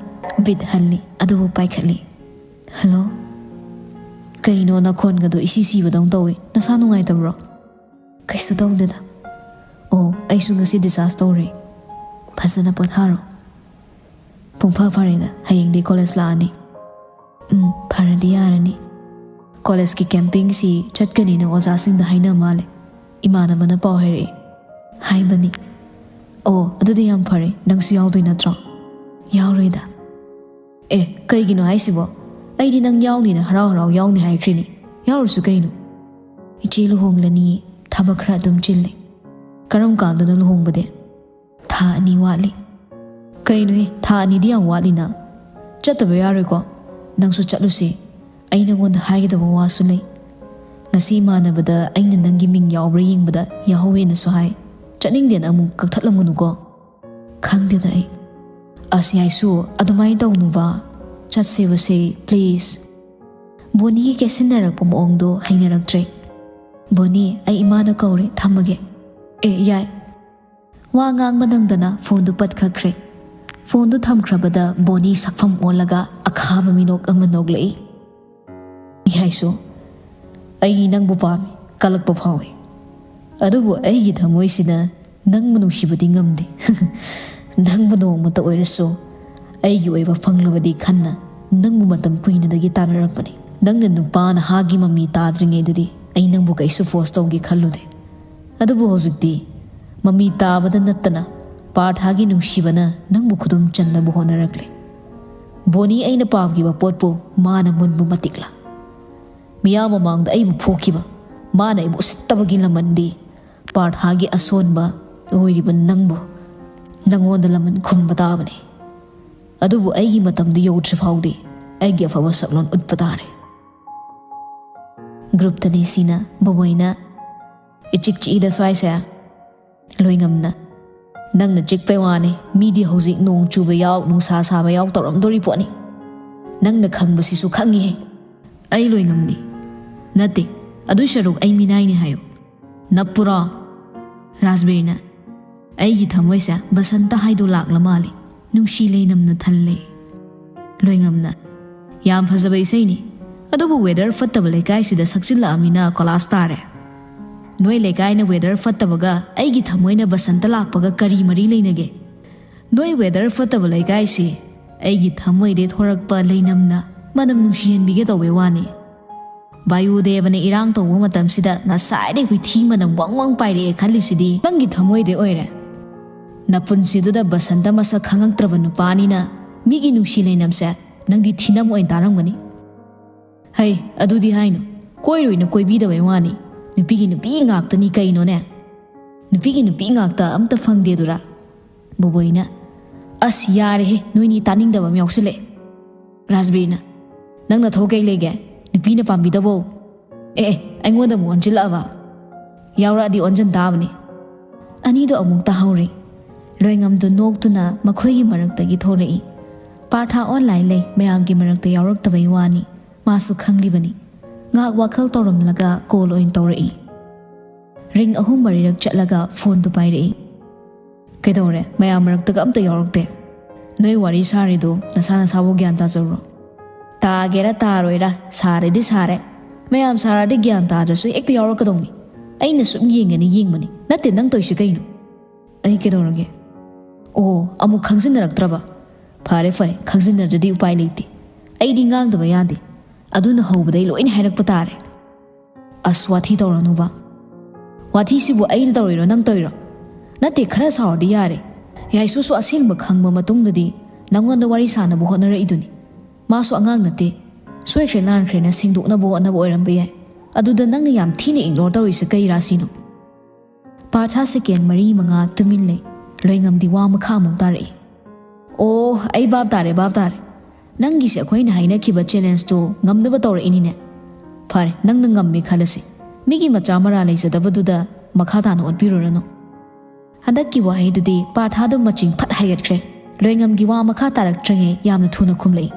ꯕꯤꯠ ꯍꯜꯂꯤ, ꯑꯗꯨꯕꯨ ꯄꯥꯏꯈꯠꯂꯤ꯫ "ꯍꯜꯂꯣ?" "ꯀꯩꯅꯣ ꯅꯈꯣꯟꯒꯗꯣ ꯏꯁꯤ ꯁꯤꯕꯗꯧ ꯇꯧꯏ, ꯅꯁꯥ ꯅꯨꯡꯉꯥꯏꯇꯕ꯭ꯔꯣ?" "ꯀꯩꯁꯨ ꯇꯧꯗꯦꯗ꯫ ꯑꯣ, ꯑꯩꯁꯨ ꯉꯁꯤ ꯗꯤꯁꯆꯥꯔꯖ ꯇꯧꯔꯦ꯫ ꯐꯖꯅ ꯄꯣꯊꯥꯔꯣ꯫ ꯄꯨꯡꯐ ꯐꯔꯦꯗ, ꯍꯌꯦꯡꯗꯤ ꯀꯣꯂꯦꯖ ꯂꯥꯛꯑꯅꯤ꯫" "ꯎꯝ, ꯐꯔꯗꯤ ꯌꯥꯔꯅꯤ꯫ ꯀꯣꯂꯦꯖꯀꯤ ꯀꯦꯝꯄꯤꯡꯁꯤ ꯆꯠꯀꯅꯤꯅ ꯑꯣꯖꯥꯁꯤꯡꯗ ꯍꯥꯏꯅ ꯃꯥꯜꯂꯦ꯫ ꯏꯃꯥꯟꯅꯕꯅ ꯄꯥꯎ ꯍꯥꯏꯔꯛꯑꯦ꯫" "ꯍꯥꯏꯕꯅꯤ꯫" "ꯑꯣ, ꯑꯗꯨꯗꯤ ꯌꯥꯝ ꯐꯔꯦ꯫ ꯅꯪꯁꯨ ꯌꯥꯎꯗꯣꯏ ꯅꯠꯇ꯭ꯔꯣ?" "ꯌꯥꯎꯔꯣꯏꯗ꯫" "ꯑꯦ, ꯀꯩꯒꯤꯅꯣ ꯍꯥꯏꯁꯤꯕꯣ? ꯑꯩꯗꯤ ꯅꯪ ꯌꯥꯎꯅꯤꯅ ꯍꯔꯥꯎ ꯍꯔꯥꯎ ꯌꯥꯎꯅꯤ ꯍꯥꯏꯈ꯭ꯔꯤꯅꯤ꯫ ꯌꯥꯎꯔꯨꯁꯨ ꯀꯩꯅꯣ?" "ꯏꯆꯦ ꯂꯨꯍꯣꯡꯂꯅꯤ, ꯊꯕꯛ ꯈꯔ ꯑꯗꯨꯝ ꯆꯤꯜꯂꯦ꯫" "ꯀꯔꯝ ꯀꯥꯟꯗꯅꯣ ꯂꯨꯍꯣꯡꯕꯗꯤ?" "ꯊꯥ ꯑꯅꯤ ꯋꯥꯠꯂꯤ꯫" "ꯀꯩꯅꯣꯍꯦ, ꯊꯥ ꯑꯅꯤꯗꯤ ꯌꯥꯝ ꯋꯥꯠꯂꯤꯅ꯫ ꯆꯠꯇꯕ ꯌꯥꯔꯣꯏꯀꯣ? ꯅꯪꯁꯨ ꯆꯠꯂꯨꯁꯦ꯫ ꯑꯩ ꯅꯪꯉꯣꯟꯗ ꯍꯥꯏꯒꯗꯕ ꯋꯥꯁꯨ ꯂꯩ꯫ ꯉꯁꯤ ꯏꯃꯥꯟꯅꯕꯗ ꯑꯩꯅ ꯅꯪꯒꯤ ꯃꯤꯡ ꯌꯥꯎꯕ꯭ꯔꯥ ꯌꯦꯡꯕꯗ ꯌꯥꯎꯍꯧꯋꯦꯅꯁꯨ ꯍꯥꯏ꯫ ꯆꯠꯅꯤꯡꯗꯦꯅ ꯑꯃꯨꯛ ꯀꯛꯊꯠꯂꯝꯒꯅꯨꯀꯣ꯫" "ꯈꯪꯗꯦꯗ ꯑꯩ꯫" "ꯑꯁ ꯌꯥꯏꯁꯨ, ꯑꯗꯨꯃꯥꯏꯅ ꯇꯧꯅꯨꯕ꯫ ꯆꯠꯁꯦꯕꯁꯦ, please꯫" ꯕꯣꯅꯤꯒꯤ ꯀꯦꯠꯁꯤꯟꯅꯔꯛꯄ ꯃꯑꯣꯡꯗꯣ ꯍꯩꯅꯔꯛꯇ꯭ꯔꯦ꯫ "ꯕꯣꯅꯤ, ꯑꯩ ꯏꯃꯥꯅ ꯀꯧꯔꯦ, ꯊꯝꯃꯒꯦ꯫" "ꯑꯦ, ꯌꯥꯏ꯫" ꯋꯥ ꯉꯥꯡꯕ ꯅꯪꯗꯅ ꯐꯣꯟꯗꯨ ꯄꯠꯈꯛꯈ꯭ꯔꯦ꯫ ꯐꯣꯟꯗꯨ ꯊꯝꯈ꯭ꯔꯕꯗ ꯕꯣꯅꯤ ꯁꯛꯐꯝ ꯑꯣꯜꯂꯒ ꯑꯈꯥꯕ ꯃꯤꯅꯣꯛ ꯑꯃ ꯅꯣꯛꯂꯛꯏ꯫ "ꯌꯥꯏꯁꯨ, ꯑꯩ ꯅꯪꯕꯨ ꯄꯥꯝꯃꯤ, ꯀꯜꯂꯛꯄ ꯐꯥꯎꯏ꯫ ꯑꯗꯨꯕꯨ ꯑꯩꯒꯤ ꯊꯃꯣꯏꯁꯤꯅ ꯅꯪꯕꯨ ꯅꯨꯡꯁꯤꯕꯗꯤ ꯉꯝꯗꯦ꯫" "ꯅꯪꯕꯨ ꯅꯣꯡꯃꯇ ꯑꯣꯏꯔꯁꯨ ꯑꯩꯒꯤ ꯑꯣꯏꯕ ꯐꯪꯂꯕꯗꯤ ꯈꯟꯅ ꯅꯪꯕꯨ ꯃꯇꯝ ꯀꯨꯏꯅꯗꯒꯤ ꯇꯥꯟꯅꯔꯛꯄꯅꯤ꯫ ꯅꯪꯅ ꯅꯨꯄꯥ ꯅꯍꯥꯒꯤ ꯃꯃꯤ ꯇꯥꯗ꯭ꯔꯤꯉꯩꯗꯗꯤ ꯑꯩ ꯅꯪꯕꯨ ꯀꯩꯁꯨ ꯐꯣꯔꯁ ꯇꯧꯒꯦ ꯈꯜꯂꯨꯗꯦ꯫ ꯑꯗꯨꯕꯨ ꯍꯧꯖꯤꯛꯇꯤ ꯃꯃꯤ ꯇꯥꯕꯗ ꯅꯠꯇꯅ ꯄꯥꯔꯊꯥꯒꯤ ꯅꯨꯡꯁꯤꯕꯅ ꯅꯪꯕꯨ ꯈꯨꯗꯨꯝ ꯆꯟꯅꯕ ꯍꯣꯠꯅꯔꯛꯂꯦ꯫ ꯕꯣꯅꯤ, ꯑꯩꯅ ꯄꯥꯝꯈꯤꯕ ꯄꯣꯠꯄꯨ ꯃꯥꯅ ꯃꯨꯟꯕ ꯃꯇꯤꯛꯂꯥ? ꯃꯤꯌꯥꯝ ꯃꯃꯥꯡꯗ ꯑꯩꯕꯨ ꯐꯣꯛꯈꯤꯕ, ꯃꯥꯅ ꯑꯩꯕꯨ ꯎꯁꯤꯠꯇꯕꯒꯤ ꯂꯃꯟꯗꯤ ꯄꯥꯔꯊꯥꯒꯤ ꯑꯁꯣꯟꯕ ꯑꯣꯏꯔꯤꯕ ꯅꯪꯕꯨ, ꯅꯪꯉꯣꯟꯗ ꯂꯃꯟ ꯈꯨꯝꯕ ꯇꯥꯕꯅꯤ꯫ ꯑꯗꯨꯕꯨ ꯑꯩꯒꯤ ꯃꯇꯝꯗꯨ ꯌꯧꯗ꯭ꯔꯤ ꯐꯥꯎꯗꯤ ꯑꯩꯒꯤ ꯑꯐꯕ ꯁꯛꯂꯣꯟ ꯎꯠꯄ ꯇꯥꯔꯦ꯫" ꯒ꯭ꯔꯨꯞꯇꯅꯤ ꯁꯤꯅ ꯕꯣꯕꯣꯏꯅ, "ꯏꯆꯤꯛ ꯆꯤꯛꯏꯗ ꯁ꯭ꯋꯥꯏꯁꯦ꯫" ꯂꯣꯏꯉꯝꯅ, "ꯅꯪꯅ ꯆꯤꯛꯄꯩ ꯋꯥꯅꯤ, ꯃꯤꯗꯤ ꯍꯧꯖꯤꯛ ꯅꯣꯡ ꯆꯨꯕ ꯌꯥꯎ, ꯅꯨꯡꯁꯥ ꯁꯥꯕ ꯌꯥꯎ ꯇꯧꯔꯝꯗꯣꯔꯤ ꯄꯣꯠꯅꯤ꯫ ꯅꯪꯅ ꯈꯪꯕꯁꯤꯁꯨ ꯈꯪꯉꯤꯍꯦ꯫" ꯑꯩ ꯂꯣꯏꯉꯝꯅꯤ꯫ "ꯅꯠꯇꯦ, ꯑꯗꯨꯏ ꯁꯔꯨꯛ ꯑꯩ ꯃꯤꯅꯥꯏꯅꯤ ꯍꯥꯏꯌꯨ꯫ ꯅꯞꯄꯨꯔꯣ?" ꯔꯥꯖꯕꯤꯔꯅ, "ꯑꯩꯒꯤ ꯊꯃꯣꯏꯁꯦ ꯕꯁꯟꯇ ꯍꯥꯏꯗꯣ ꯂꯥꯛꯂ ꯃꯥꯜꯂꯦ, ꯅꯨꯡꯁꯤ ꯂꯩꯅꯝꯅ ꯊꯜꯂꯦ꯫" ꯂꯣꯏꯉꯝꯅ, "ꯌꯥꯝ ꯐꯖꯕ ꯏꯁꯩꯅꯤ, ꯑꯗꯨꯕꯨ ꯋꯦꯗꯔ ꯐꯠꯇꯕ ꯂꯩꯀꯥꯏꯁꯤꯗ ꯁꯛꯆꯤꯜꯂꯛꯑꯃꯤꯅ ꯀꯣꯂꯥꯞꯁ ꯇꯥꯔꯦ꯫ ꯅꯣꯏ ꯂꯩꯀꯥꯏꯅ ꯋꯦꯗꯔ ꯐꯠꯇꯕꯒ ꯑꯩꯒꯤ ꯊꯃꯣꯏꯅ ꯕꯁꯟꯇ ꯂꯥꯛꯄꯒ ꯀꯔꯤ ꯃꯔꯤ ꯂꯩꯅꯒꯦ? ꯅꯣꯏ ꯋꯦꯗꯔ ꯐꯠꯇꯕ ꯂꯩꯀꯥꯏꯁꯤ ꯑꯩꯒꯤ ꯊꯃꯣꯏꯗꯩ ꯊꯣꯔꯛꯄ ꯂꯩꯅꯝꯅ ꯃꯅꯝ ꯅꯨꯡꯁꯤꯍꯟꯕꯤꯒꯦ ꯇꯧꯕꯩ ꯋꯥꯅꯤ꯫ ꯕꯥꯌꯨꯗꯦꯕꯅ ꯏꯔꯥꯡ ꯇꯧꯕ ꯃꯇꯝꯁꯤꯗ ꯉꯁꯥꯏꯗꯩ ꯍꯨꯏꯊꯤ ꯃꯅꯝ ꯋꯪ ꯋꯪ ꯄꯥꯏꯔꯛꯑꯦ ꯈꯜꯂꯤꯁꯤꯗꯤ ꯅꯪꯒꯤ ꯊꯃꯣꯏꯗꯩ ꯑꯣꯏꯔꯦ꯫ ꯅꯄꯨꯟꯁꯤꯗꯨꯗ ꯕꯁꯟꯇ ꯃꯁꯛ ꯈꯪꯉꯛꯇ꯭ꯔꯕ ꯅꯨꯄꯥꯅꯤꯅ ꯃꯤꯒꯤ ꯅꯨꯡꯁꯤ ꯂꯩꯅꯝꯁꯦ ꯅꯪꯗꯤ ꯊꯤꯅꯝ ꯑꯣꯏꯅ ꯇꯥꯔꯝꯒꯅꯤ꯫ ꯍꯩ, ꯑꯗꯨꯗꯤ ꯍꯥꯏꯅꯨ, ꯀꯣꯏꯔꯣꯏꯅ ꯀꯣꯏꯕꯤꯗꯕꯩ ꯋꯥꯅꯤ꯫ ꯅꯨꯄꯤꯒꯤ ꯅꯨꯄꯤ ꯉꯥꯛꯇꯅꯤ ꯀꯩꯅꯣꯅꯦ? ꯅꯨꯄꯤꯒꯤ ꯅꯨꯄꯤ ꯉꯥꯛꯇ ꯑꯝꯇ ꯐꯪꯗꯦꯗꯨꯔꯥ?" ꯕꯣꯕꯣꯏꯅ, "ꯑꯁ, ꯌꯥꯔꯦꯍꯦ, ꯅꯣꯏꯅꯤ ꯇꯥꯅꯤꯡꯗꯕ ꯑꯃ ꯌꯥꯎꯁꯤꯜꯂꯛꯑꯦ꯫" ꯔꯥꯖꯕꯤꯔꯅ, "ꯅꯪ ꯅꯊꯧ ꯀꯩ ꯂꯩꯒꯦ? ꯅꯨꯄꯤꯅ ꯄꯥꯝꯕꯤꯗꯕꯣ?" "ꯑꯦ, ꯑꯦ, ꯑꯩꯉꯣꯟꯗ ꯑꯃꯨꯛ ꯑꯣꯟꯁꯤꯜꯂꯛꯑꯕ? ꯌꯥꯎꯔꯛꯑꯗꯤ ꯑꯣꯟꯁꯤꯟ ꯇꯥꯕꯅꯤ꯫" ꯑꯅꯤꯗꯣ ꯑꯃꯨꯛ ꯇꯥꯍꯧꯔꯦ꯫ ꯂꯣꯏꯉꯝꯗꯣ ꯅꯣꯛꯇꯨꯅ ꯃꯈꯣꯏꯒꯤ ꯃꯔꯛꯇꯒꯤ ꯊꯣꯔꯛꯏ꯫ "ꯄꯥꯔꯊꯥ ꯑꯣꯟꯂꯥꯏꯟ ꯂꯩ, ꯃꯌꯥꯝꯒꯤ ꯃꯔꯛꯇ ꯌꯥꯎꯔꯛꯇꯕꯩ ꯋꯥꯅꯤ꯫ ꯃꯥꯁꯨ ꯈꯪꯂꯤꯕꯅꯤ꯫ ꯉꯥꯏꯍꯥꯛ ꯋꯥꯈꯜ ꯇꯧꯔꯝꯂꯒ ꯀꯣꯜ ꯑꯣꯏꯅ ꯇꯧꯔꯛꯏ꯫ ꯔꯤꯡ ꯑꯍꯨꯝ ꯃꯔꯤꯔꯛ ꯆꯠꯂꯒ ꯐꯣꯟꯗꯨ ꯄꯥꯏꯔꯛꯏ꯫ "ꯀꯩꯗꯧꯔꯦ? ꯃꯌꯥꯝ ꯃꯔꯛꯇꯒ ꯑꯝꯇ ꯌꯥꯎꯔꯛꯇꯦ꯫ ꯅꯣꯏ ꯋꯥꯔꯤ ꯁꯥꯔꯤꯗꯣ ꯅꯁꯥ ꯅꯁꯥꯕꯨ ꯒ꯭ꯌꯥꯟ ꯇꯥꯖꯧꯔꯣ꯫ ꯇꯥꯒꯦꯔꯥ ꯇꯥꯔꯣꯏꯔꯥ, ꯁꯥꯔꯗꯤ ꯁꯥꯔꯦ꯫ ꯃꯌꯥꯝ ꯁꯥꯔꯗꯤ ꯒ꯭ꯌꯥꯟ ꯇꯥꯗ꯭ꯔꯁꯨ ꯍꯦꯛꯇ ꯌꯥꯎꯔꯛꯀꯗꯧꯅꯤ꯫ ꯑꯩꯅ ꯁꯨꯝ ꯌꯦꯡꯒꯅꯤ ꯌꯦꯡꯕꯅꯤ, ꯅꯠꯇꯦ ꯅꯪ ꯇꯧꯏꯁꯤ ꯀꯩꯅꯣ?" "ꯑꯩ ꯀꯩꯗꯧꯔꯒꯦ?" "ꯑꯣ, ꯑꯃꯨꯛ ꯈꯪꯖꯤꯟꯅꯔꯛꯇ꯭ꯔꯕ? ꯐꯔꯦ ꯐꯔꯦ, ꯈꯪꯖꯤꯟꯅꯗ꯭ꯔꯗꯤ ꯎꯄꯥꯏ ꯂꯩꯇꯦ꯫ ꯑꯩꯗꯤ ꯉꯥꯡꯗꯕ ꯌꯥꯗꯦ꯫ ꯑꯗꯨꯅ ꯍꯧꯕꯗꯩ ꯂꯣꯏꯅ ꯍꯥꯏꯔꯛꯄ ꯇꯥꯔꯦ꯫" "ꯑꯁ, ꯋꯥꯊꯤ ꯇꯧꯔꯅꯨꯕ꯫" "ꯋꯥꯊꯤꯁꯤꯕꯨ ꯑꯩꯅ ꯇꯧꯔꯤꯔꯣ, ꯅꯪ ꯇꯧꯔꯤꯔꯣ?" "ꯅꯠꯇꯦ, ꯈꯔ ꯁꯥꯎꯔꯗꯤ ꯌꯥꯔꯦ꯫ ꯌꯥꯏꯁꯨꯁꯨ ꯑꯁꯦꯡꯕ ꯈꯪꯕ ꯃꯇꯨꯡꯗꯗꯤ ꯅꯪꯉꯣꯟꯗ ꯋꯥꯔꯤ ꯁꯥꯅꯕ ꯍꯣꯠꯅꯔꯛꯏꯗꯨꯅꯤ꯫ ꯃꯥꯁꯨ ꯑꯉꯥꯡ ꯅꯠꯇꯦ꯫ ꯁꯣꯏꯈ꯭ꯔꯦ ꯂꯥꯟꯈ꯭ꯔꯦꯅ ꯁꯦꯡꯗꯣꯛꯅꯕ ꯍꯣꯠꯅꯕ ꯑꯣꯏꯔꯝꯕ ꯌꯥꯏ꯫ ꯑꯗꯨꯗ ꯅꯪꯅ ꯌꯥꯝ ꯊꯤꯅ ꯏꯒꯅꯣꯔ ꯇꯧꯔꯤꯁꯦ ꯀꯩ ꯔꯥꯁꯤꯅꯣ?" ꯄꯥꯔꯊ ꯁꯦꯀꯦꯟ ꯃꯔꯤ ꯃꯉꯥ ꯇꯨꯃꯤꯟ ꯂꯩ꯫ ꯂꯣꯏꯉꯝꯗꯤ ꯋꯥ ꯃꯈꯥ ꯑꯃꯨꯛ ꯇꯥꯔꯛꯏ꯫ "ꯑꯣ, ꯑꯩ ꯚꯥꯞ ꯇꯥꯔꯦ, ꯚꯥꯞ ꯇꯥꯔꯦ꯫ ꯅꯪꯒꯤꯁꯦ ꯑꯩꯈꯣꯏꯅ ꯍꯥꯏꯅꯈꯤꯕ ꯆꯦꯂꯦꯟꯖꯇꯣ ꯉꯝꯅꯕ ꯇꯧꯔꯛꯏꯅꯤꯅꯦ꯫ ꯐꯔꯦ, ꯅꯪꯅ ꯉꯝꯃꯦ ꯈꯜꯂꯁꯤ꯫ ꯃꯤꯒꯤ ꯃꯆꯥ ꯃꯔꯥ ꯂꯩꯖꯗꯕꯗꯨꯗ ꯃꯈꯥ ꯇꯥꯅ ꯑꯣꯠꯄꯤꯔꯨꯔꯅꯨ꯫" ꯍꯟꯗꯛꯀꯤ ꯋꯥꯍꯩꯗꯨꯗꯤ ꯄꯥꯔꯊꯥꯗꯣ ꯃꯆꯤꯡ ꯐꯠ ꯍꯥꯏꯒꯠꯈ꯭ꯔꯦ꯫ ꯂꯣꯏꯉꯝꯒꯤ ꯋꯥ ꯃꯈꯥ ꯇꯥꯔꯛꯇ꯭ꯔꯤꯉꯩ ꯌꯥꯝꯅ ꯊꯨꯅ ꯈꯨꯝꯂꯛꯏ꯫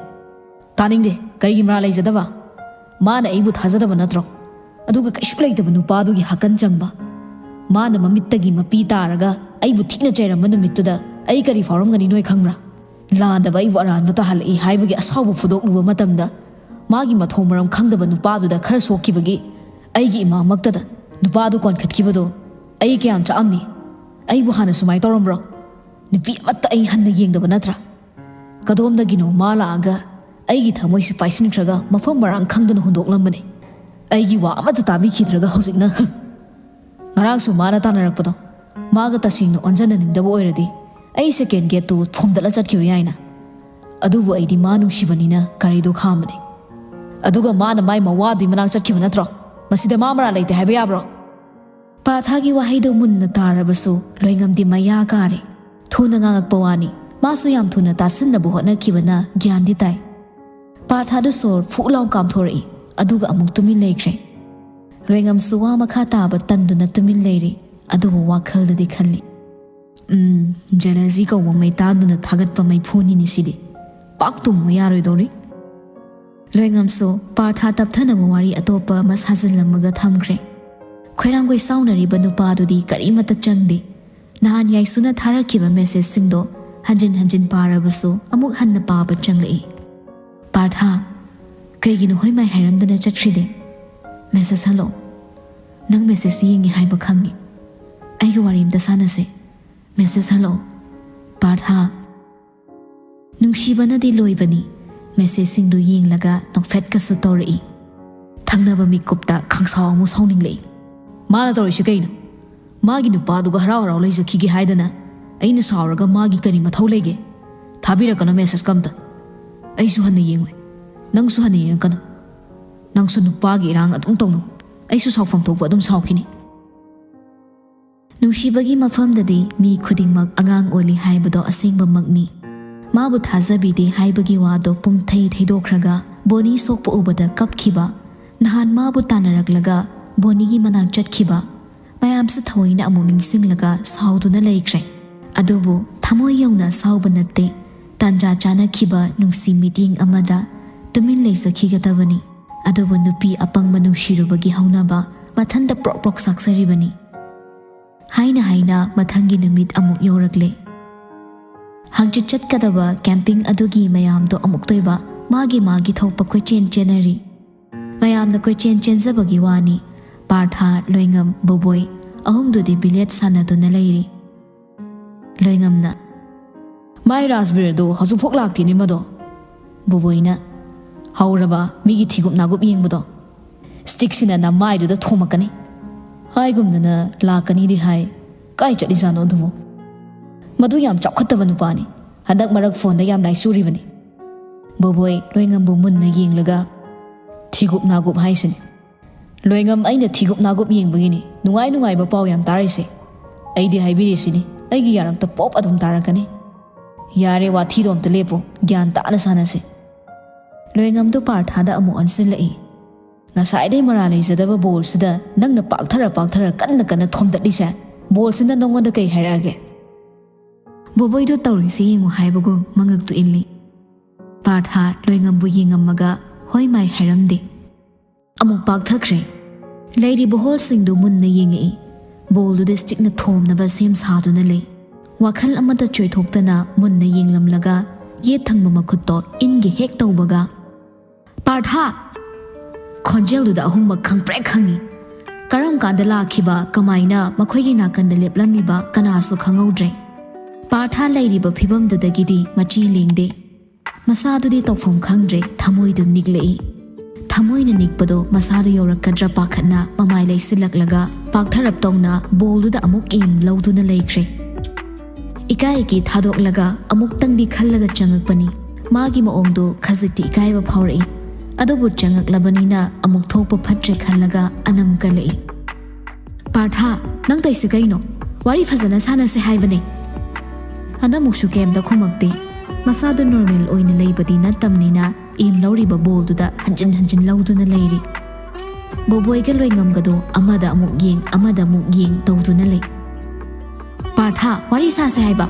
"ꯇꯥꯅꯤꯡꯗꯦ꯫ ꯀꯔꯤꯒꯤ ꯃꯔꯥ ꯂꯩꯖꯗꯕ? ꯃꯥꯅ ꯑꯩꯕꯨ ꯊꯥꯖꯗꯕ ꯅꯠꯇ꯭ꯔꯣ? ꯑꯗꯨꯒ ꯀꯩꯁꯨ ꯂꯩꯇꯕ ꯅꯨꯄꯥꯗꯨꯒꯤ ꯍꯥꯀꯟ ꯆꯪꯕ꯫ ꯃꯥꯅ ꯃꯃꯤꯠꯇꯒꯤ ꯃꯄꯤ ꯇꯥꯔꯒ ꯑꯩꯕꯨ ꯊꯤꯅ ꯆꯩꯔꯝꯕ ꯅꯨꯃꯤꯠꯇꯨꯗ ꯑꯩ ꯀꯔꯤ ꯐꯥꯎꯔꯝꯒꯅꯤ ꯅꯣꯏ ꯈꯪꯕ꯭ꯔꯥ? ꯂꯥꯟꯗꯕ ꯑꯩꯕꯨ ꯑꯔꯥꯟꯕ ꯇꯥꯍꯜꯂꯛꯏ ꯍꯥꯏꯕꯒꯤ ꯑꯁꯥꯎꯕ ꯐꯣꯡꯗꯣꯛꯂꯨꯕ ꯃꯇꯝꯗ ꯃꯥꯒꯤ ꯃꯊꯣꯡ ꯃꯔꯝ ꯈꯪꯗꯕ ꯅꯨꯄꯥꯗꯨꯗ ꯈꯔ ꯁꯣꯛꯈꯤꯕꯒꯤ ꯑꯩꯒꯤ ꯏꯃꯥꯃꯛꯇꯗ ꯅꯨꯄꯥꯗꯨ ꯀꯣꯟꯈꯠꯈꯤꯕꯗꯣ ꯑꯩ ꯀꯌꯥꯝ ꯆꯥꯛꯑꯝꯅꯤ꯫ ꯑꯩꯕꯨ ꯍꯥꯟꯅ ꯁꯨꯃꯥꯏ ꯇꯧꯔꯝꯕ꯭ꯔꯣ? ꯅꯨꯄꯤ ꯑꯃꯠꯇ ꯑꯩ ꯍꯟꯅ ꯌꯦꯡꯗꯕ ꯅꯠꯇ꯭ꯔꯥ? ꯀꯗꯣꯝꯗꯒꯤꯅꯣ ꯃꯥ ꯂꯥꯛꯑꯒ ꯑꯩꯒꯤ ꯊꯃꯣꯏꯁꯦ ꯄꯥꯏꯁꯤꯟꯈ꯭ꯔꯒ ꯃꯐꯝ ꯃꯔꯥꯡ ꯈꯪꯗꯅ ꯍꯨꯟꯗꯣꯛꯂꯝꯕꯅꯦ꯫ ꯑꯩꯒꯤ ꯋꯥ ꯑꯃꯠꯇ ꯇꯥꯕꯤꯈꯤꯗ꯭ꯔꯒ ꯍꯧꯖꯤꯛꯅ, ꯍ! ꯉꯔꯥꯡꯁꯨ ꯃꯥꯅ ꯇꯥꯟꯅꯔꯛꯄꯗꯣ, ꯃꯥꯒ ꯇꯁꯦꯡꯅ ꯑꯣꯟꯖꯟꯅꯅꯤꯡꯗꯕ ꯑꯣꯏꯔꯗꯤ ꯑꯩ ꯁꯦꯀꯦꯟ ꯒꯦꯠꯇꯨ ꯊꯣꯝꯗꯠꯂ ꯆꯠꯈꯤꯕ ꯌꯥꯏꯅ꯫ ꯑꯗꯨꯕꯨ ꯑꯩꯗꯤ ꯃꯥ ꯅꯨꯡꯁꯤꯕꯅꯤꯅ ꯒꯥꯔꯤꯗꯣ ꯈꯥꯝꯕꯅꯦ꯫ ꯑꯗꯨꯒ ꯃꯥꯅ ꯃꯥꯏ ꯃꯋꯥꯗꯨꯒꯤ ꯃꯅꯥꯛ ꯆꯠꯈꯤꯕ ꯅꯠꯇ꯭ꯔꯣ? ꯃꯁꯤꯗ ꯃꯥ ꯃꯔꯥꯜ ꯂꯩꯇꯦ ꯍꯥꯏꯕ ꯌꯥꯕ꯭ꯔꯣ?" ꯄꯥꯔꯊꯥꯒꯤ ꯋꯥꯍꯩꯗꯨ ꯃꯨꯟꯅ ꯇꯥꯔꯕꯁꯨ ꯂꯣꯏꯉꯝꯗꯤ ꯃꯌꯥ ꯀꯥꯔꯦ꯫ ꯊꯨꯅ ꯉꯥꯡꯉꯛꯄ ꯋꯥꯅꯤ꯫ ꯃꯥꯁꯨ ꯌꯥꯝ ꯊꯨꯅ ꯇꯥꯁꯤꯟꯅꯕ ꯍꯣꯠꯅꯈꯤꯕꯅ ꯒ꯭ꯌꯥꯟꯗꯤ ꯇꯥꯏ꯫ ꯄꯥꯔꯊꯥꯗꯨ ꯁꯣꯔ ꯐꯨꯛ ꯂꯥꯎ ꯀꯥꯝꯊꯣꯔꯛꯏ, ꯑꯗꯨꯒ ꯑꯃꯨꯛ ꯇꯨꯃꯤꯟ ꯂꯩꯈ꯭ꯔꯦ꯫ ꯂꯣꯏꯉꯝꯁꯨ ꯋꯥ ꯃꯈꯥ ꯇꯥꯕ ꯇꯟꯗꯨꯅ ꯇꯨꯃꯤꯟ ꯂꯩꯔꯤ, ꯑꯗꯨꯕꯨ ꯋꯥꯈꯜꯗꯗꯤ ꯈꯜꯂꯤ, "ꯎꯝ, ꯖꯦꯂꯁꯤ ꯀꯧꯕ ꯃꯩꯇꯥꯟꯗꯨꯅ ꯊꯥꯒꯠꯄ ꯃꯩꯐꯨꯅꯤꯅꯦ ꯁꯤꯗꯤ꯫ ꯄꯥꯛ ꯇꯨꯝꯃꯨ ꯌꯥꯔꯣꯏꯗꯧꯔꯤ꯫" ꯂꯣꯏꯉꯝꯁꯨ ꯄꯥꯔꯊ ꯇꯞꯊꯅꯕ ꯋꯥꯔꯤ ꯑꯇꯣꯞꯄ ꯑꯃ ꯁꯥꯖꯤꯜꯂꯝꯃꯒ ꯊꯝꯈ꯭ꯔꯦ꯫ ꯈꯣꯏꯔꯥꯡꯈꯣꯏ ꯁꯥꯎꯅꯔꯤꯕ ꯅꯨꯄꯥꯗꯨꯗꯤ ꯀꯔꯤꯃꯠꯇ ꯆꯪꯗꯦ꯫ ꯅꯍꯥꯟ ꯌꯥꯏꯁꯨꯅ ꯊꯥꯔꯛꯈꯤꯕ ꯃꯦꯁꯦꯖꯁꯤꯡꯗꯣ ꯍꯟꯖꯤꯟ ꯍꯟꯖꯤꯟ ꯄꯥꯔꯕꯁꯨ ꯑꯃꯨꯛ ꯍꯟꯅ ꯄꯥꯕ ꯆꯪꯂꯛꯏ꯫ "ꯄꯥꯔꯊ, ꯀꯩꯒꯤꯅꯣ ꯍꯣꯏ ꯃꯥꯏ ꯍꯥꯏꯔꯝꯗꯅ ꯆꯠꯈ꯭ꯔꯤꯗꯤ? ꯃꯦꯁꯦꯖ ꯍꯜꯂꯛꯑꯣ꯫ ꯅꯪ ꯃꯦꯁꯦꯖ ꯌꯦꯡꯉꯦ ꯍꯥꯏꯕ ꯈꯪꯉꯤ꯫ ꯑꯩꯒ ꯋꯥꯔꯤ ꯑꯝꯇ ꯁꯥꯟꯅꯁꯦ꯫ ꯃꯦꯁꯦꯖ ꯍꯜꯂꯛꯑꯣ꯫ ꯄꯥꯔꯊ"꯫ ꯅꯨꯡꯁꯤꯕꯅꯗꯤ ꯂꯣꯏꯕꯅꯤ꯫ ꯃꯦꯁꯦꯖꯁꯤꯡꯗꯨ ꯌꯦꯡꯂꯒ ꯅꯣꯛꯐꯦꯠꯀꯁꯨ ꯇꯧꯔꯛꯏ꯫ ꯊꯪꯅꯕ ꯃꯤꯀꯨꯞꯇ ꯈꯪꯁꯥꯎ ꯑꯃꯨꯛ ꯁꯥꯎꯅꯤꯡꯂꯛꯏ꯫ "ꯃꯥꯅ ꯇꯧꯔꯤꯁꯤ ꯀꯩꯅꯣ? ꯃꯥꯒꯤ ꯅꯨꯄꯥꯗꯨꯒ ꯍꯔꯥꯎ ꯍꯔꯥꯎ ꯂꯩꯖꯈꯤꯒꯦ ꯍꯥꯏꯗꯅ ꯑꯩꯅ ꯁꯥꯎꯔꯒ ꯃꯥꯒꯤ ꯀꯔꯤ ꯃꯊꯧ ꯂꯩꯒꯦ? ꯊꯥꯕꯤꯔꯛꯀꯅꯨ ꯃꯦꯁꯦꯖꯀ ꯑꯝꯇ꯫ ꯑꯩꯁꯨ ꯍꯟꯅ ꯌꯦꯡꯉꯣꯏ꯫ ꯅꯪꯁꯨ ꯍꯟꯅ ꯌꯦꯡꯉꯛꯀꯅꯨ꯫ ꯅꯪꯁꯨ ꯅꯨꯄꯥꯒꯤ ꯏꯔꯥꯡ ꯑꯗꯨꯝ ꯇꯧꯅꯨ꯫ ꯑꯩꯁꯨ ꯁꯥꯎꯐꯝ ꯊꯣꯛꯄ ꯑꯗꯨꯝ ꯁꯥꯎꯈꯤꯅꯤ"꯫ ꯅꯨꯡꯁꯤꯕꯒꯤ ꯃꯐꯝꯗꯗꯤ ꯃꯤ ꯈꯨꯗꯤꯡꯃꯛ ꯑꯉꯥꯡ ꯑꯣꯜꯂꯤ ꯍꯥꯏꯕꯗꯣ ꯑꯁꯦꯡꯕꯃꯛꯅꯤ꯫ ꯃꯥꯕꯨ ꯊꯥꯖꯕꯤꯗꯦ ꯍꯥꯏꯕꯒꯤ ꯋꯥꯗꯣ ꯄꯨꯝꯊꯩ ꯊꯩꯗꯣꯛꯈ꯭ꯔꯒ ꯕꯣꯅꯤ ꯁꯣꯛꯄ ꯎꯕꯗ ꯀꯞꯈꯤꯕ, ꯅꯍꯥꯟ ꯃꯥꯕꯨ ꯇꯥꯟꯅꯔꯛꯂꯒ ꯕꯣꯅꯤꯒꯤ ꯃꯅꯥꯛ ꯆꯠꯈꯤꯕ, ꯃꯌꯥꯝꯁꯨ ꯊꯑꯣꯏꯅ ꯑꯃꯨꯛ ꯅꯤꯡꯁꯤꯡꯂꯒ ꯁꯥꯎꯗꯨꯅ ꯂꯩꯈ꯭ꯔꯦ꯫ ꯑꯗꯨꯕꯨ ꯊꯃꯣꯏ ꯌꯧꯅ ꯁꯥꯎꯕ ꯅꯠꯇꯦ꯫ ꯇꯥꯟꯖꯥ ꯆꯥꯅꯈꯤꯕ ꯅꯨꯡꯁꯤ ꯃꯤꯠꯌꯦꯡ ꯑꯃꯗ ꯇꯨꯃꯤꯟ ꯂꯩꯖꯈꯤꯒꯗꯕꯅꯤ꯫ ꯑꯗꯨꯕꯨ ꯅꯨꯄꯤ ꯑꯄꯪꯕ ꯅꯨꯡꯁꯤꯔꯨꯕꯒꯤ ꯍꯧꯅꯕ ꯃꯊꯟꯇ ꯄ꯭ꯔꯣꯛ ꯄ꯭ꯔꯣꯛ ꯁꯥꯛꯆꯔꯤꯕꯅꯤ꯫ ꯍꯥꯏꯅ ꯍꯥꯏꯅ ꯃꯊꯪꯒꯤ ꯅꯨꯃꯤꯠ ꯑꯃꯨꯛ ꯌꯧꯔꯛꯂꯦ꯫ ꯍꯪꯆꯤꯠ ꯆꯠꯀꯗꯕ ꯀꯦꯝꯄꯤꯡ ꯑꯗꯨꯒꯤ ꯃꯌꯥꯝꯗꯣ ꯑꯃꯨꯛꯇꯣꯏꯕ ꯃꯥꯒꯤ ꯃꯥꯒꯤ ꯊꯣꯛꯄ ꯀꯣꯏꯆꯦꯟ ꯆꯦꯟꯅꯔꯤ꯫ ꯃꯌꯥꯝꯅ ꯀꯣꯏꯆꯦꯟ ꯆꯦꯟꯖꯕꯒꯤ ꯋꯥꯅꯤ꯫ ꯄꯥꯔꯊ, ꯂꯣꯏꯉꯝ, ꯕꯣꯕꯣꯏ ꯑꯍꯨꯝꯗꯨꯗꯤ ꯕꯤꯂꯦꯠ ꯁꯥꯟꯅꯗꯨꯅ ꯂꯩꯔꯤ꯫ ꯂꯣꯏꯉꯝꯅ, "ꯃꯥꯏ ꯔꯥꯖꯕꯤꯔꯗꯣ ꯍꯧꯖꯤꯛꯐꯥꯎ ꯂꯥꯛꯇꯦꯅꯦ ꯃꯗꯣ"꯫ ꯕꯣꯕꯣꯏꯅ, "ꯍꯧꯔꯕ ꯃꯤꯒꯤ ꯊꯤꯒꯨꯞ ꯅꯥꯒꯨꯞ ꯌꯦꯡꯕꯗꯣ? ꯁ꯭ꯇꯤꯛꯁꯤꯅ ꯅꯃꯥꯏꯗꯨꯗ ꯊꯣꯝꯃꯛꯀꯅꯤ"꯫ ꯍꯥꯏꯒꯨꯝꯗꯅ ꯂꯥꯛꯀꯅꯤꯗꯤ ꯍꯥꯏ꯫ ꯀꯥꯏ ꯆꯠꯂꯤꯖꯥꯠꯅꯣ ꯑꯗꯨꯕꯨ? ꯃꯗꯨ ꯌꯥꯝ ꯆꯥꯎꯈꯠꯇꯕ ꯅꯨꯄꯥꯅꯤ꯫ ꯍꯟꯗꯛ ꯃꯔꯛ ꯐꯣꯟꯗ ꯌꯥꯝ ꯂꯥꯏꯆꯨꯔꯤꯕꯅꯤ꯫ ꯕꯣꯕꯣꯏ ꯂꯣꯏꯉꯝꯕꯨ ꯃꯨꯟꯅ ꯌꯦꯡꯂꯒ, "ꯊꯤꯒꯨꯞ ꯅꯥꯒꯨꯞ ꯍꯥꯏꯁꯤꯅꯤ"꯫ "ꯂꯣꯏꯉꯝ, ꯑꯩꯅ ꯊꯤꯒꯨꯞ ꯅꯥꯒꯨꯞ ꯌꯦꯡꯕꯒꯤꯅꯤ ꯅꯨꯡꯉꯥꯏ ꯅꯨꯡꯉꯥꯏꯕ ꯄꯥꯎ ꯌꯥꯝ ꯇꯥꯔꯤꯁꯦ꯫ ꯑꯩꯗꯤ ꯍꯥꯏꯕꯤꯔꯤꯁꯤꯅꯤ, ꯑꯩꯒꯤ ꯌꯥꯔꯛꯇ ꯄꯣꯞ ꯑꯗꯨꯝ ꯇꯥꯔꯛꯀꯅꯤ"꯫ "ꯌꯥꯔꯦ, ꯋꯥꯊꯤꯗꯣ ꯑꯝꯇ ꯂꯦꯞꯄꯣ, ꯒ꯭ꯌꯥꯟ ꯇꯥꯅ ꯁꯥꯟꯅꯁꯦ"꯫ ꯂꯣꯏꯉꯝꯗꯨ ꯄꯥꯔꯊꯥꯗ ꯑꯃꯨꯛ ꯑꯣꯟꯁꯤꯜꯂꯛꯏ꯫ "ꯉꯁꯥꯏꯗꯩ ꯃꯔꯥ ꯂꯩꯖꯗꯕ ꯕꯣꯜꯁꯤꯗ ꯅꯪꯅ ꯄꯥꯛꯊꯔ ꯄꯥꯛꯊꯔ ꯀꯟꯅ ꯀꯟꯅ ꯊꯣꯝꯗꯠꯂꯤꯁꯦ, ꯕꯣꯜꯁꯤꯅ ꯅꯉꯣꯟꯗ ꯀꯩ ꯍꯥꯏꯔꯛꯑꯒꯦ?" ꯕꯣꯕꯣꯏꯗꯨ ꯇꯧꯔꯤꯁꯦ ꯌꯦꯡꯉꯨ ꯍꯥꯏꯕꯒꯨꯝ ꯃꯉꯛꯇꯨ ꯏꯜꯂꯤ꯫ ꯄꯥꯔꯊ ꯂꯣꯏꯉꯝꯕꯨ ꯌꯦꯡꯉꯝꯃꯒ "ꯍꯣꯏ ꯃꯥꯏ" ꯍꯥꯏꯔꯝꯗꯦ꯫ ꯑꯃꯨꯛ ꯄꯥꯛꯊꯈ꯭ꯔꯦ꯫ ꯂꯩꯔꯤꯕ ꯍꯣꯜꯁꯤꯡꯗꯨ ꯃꯨꯟꯅ ꯌꯦꯡꯉꯛꯏ꯫ ꯕꯣꯜꯗꯨꯗ ꯁ꯭ꯇꯤꯛꯅ ꯊꯣꯝꯅꯕ ꯁꯦꯝ ꯁꯥꯗꯨꯅ ꯂꯩ꯫ ꯋꯥꯈꯜ ꯑꯃꯠꯇ ꯆꯣꯏꯊꯣꯛꯇꯅ ꯃꯨꯟꯅ ꯌꯦꯡꯂꯝꯂꯒ ꯌꯦꯠ ꯊꯪꯕ ꯃꯈꯨꯠꯇꯣ ꯏꯟꯒꯦ ꯍꯦꯛ ꯇꯧꯕꯒ, "ꯄꯥꯔꯊꯥ!" ꯈꯣꯟꯖꯦꯜꯗꯨꯗ ꯑꯍꯨꯝꯃꯛ ꯈꯪꯄ꯭ꯔꯦꯛ ꯈꯪꯉꯤ꯫ ꯀꯔꯝ ꯀꯥꯟꯗ ꯂꯥꯛꯈꯤꯕ, ꯀꯃꯥꯏꯅ ꯃꯈꯣꯏꯒꯤ ꯅꯥꯀꯟꯗ ꯂꯦꯞꯂꯝꯃꯤꯕ ꯀꯅꯥꯁꯨ ꯈꯪꯍꯧꯗ꯭ꯔꯦ꯫ ꯄꯥꯔꯊꯥ ꯂꯩꯔꯤꯕ ꯐꯤꯕꯝꯗꯨꯗꯒꯤꯗꯤ ꯃꯆꯤ ꯂꯦꯡꯗꯦ꯫ ꯃꯁꯥꯗꯨꯗꯤ ꯇꯧꯐꯝ ꯈꯪꯗ꯭ꯔꯦ, ꯊꯃꯣꯏꯗꯨ ꯅꯤꯛꯂꯛꯏ꯫ ꯊꯃꯣꯏꯅ ꯅꯤꯛꯄꯗꯣ ꯃꯁꯥꯗꯨ ꯌꯧꯔꯛꯀꯗ꯭ꯔꯥ ꯄꯥꯈꯠꯅ ꯃꯃꯥꯏ ꯂꯩꯁꯤꯜꯂꯛꯂꯒ ꯄꯥꯛꯊꯔꯞ ꯇꯧꯅ ꯕꯣꯜꯗꯨꯗ ꯑꯃꯨꯛ ꯑꯦꯝ ꯂꯧꯗꯨꯅ ꯂꯩꯈ꯭ꯔꯦ꯫ ꯏꯀꯥꯏ ꯏꯀꯤ ꯊꯥꯗꯣꯛꯂꯒ ꯑꯃꯨꯛꯇꯪꯗꯤ ꯈꯜꯂꯒ ꯆꯪꯉꯛꯄꯅꯤ꯫ ꯃꯥꯒꯤ ꯃꯑꯣꯡꯗꯣ ꯈꯖꯤꯛꯇꯤ ꯏꯀꯥꯏꯕ ꯐꯥꯎꯔꯛꯏ꯫ ꯑꯗꯨꯕꯨ ꯆꯪꯉꯛꯂꯕꯅꯤꯅ ꯑꯃꯨꯛ ꯊꯣꯛꯄ ꯐꯠꯇ꯭ꯔꯦ ꯈꯜꯂꯒ ꯑꯅꯝ ꯀꯜꯂꯛꯏ꯫ "ꯄꯥꯔꯊꯥ, ꯅꯪ ꯇꯧꯏꯁꯦ ꯀꯩꯅꯣ? ꯋꯥꯔꯤ ꯐꯖꯅ ꯁꯥꯟꯅꯁꯦ ꯍꯥꯏꯕꯅꯦ꯫" ꯍꯟꯗꯛꯃꯨꯛꯁꯨ ꯀꯩꯝꯇ ꯈꯨꯝꯃꯛꯇꯦ꯫ ꯃꯁꯥꯗꯨ ꯅꯣꯔꯃꯦꯜ ꯑꯣꯏꯅ ꯂꯩꯕꯗꯤ ꯅꯠꯇꯕꯅꯤꯅ ꯑꯦꯝ ꯂꯧꯔꯤꯕ ꯕꯣꯜꯗꯨꯗ ꯍꯟꯖꯤꯟ ꯍꯟꯖꯤꯟ ꯂꯧꯗꯨꯅ ꯂꯩꯔꯤ꯫ ꯕꯣꯕꯣꯏꯒ ꯂꯣꯏꯉꯝꯒꯗꯣ ꯑꯃꯗ ꯑꯃꯨꯛ ꯌꯦꯡ, ꯑꯃꯗ ꯑꯃꯨꯛ ꯌꯦꯡ ꯇꯧꯗꯨꯅ ꯂꯩ꯫ "ꯄꯥꯔꯊꯥ, ꯋꯥꯔꯤ ꯁꯥꯁꯦ ꯍꯥꯏꯕ꯫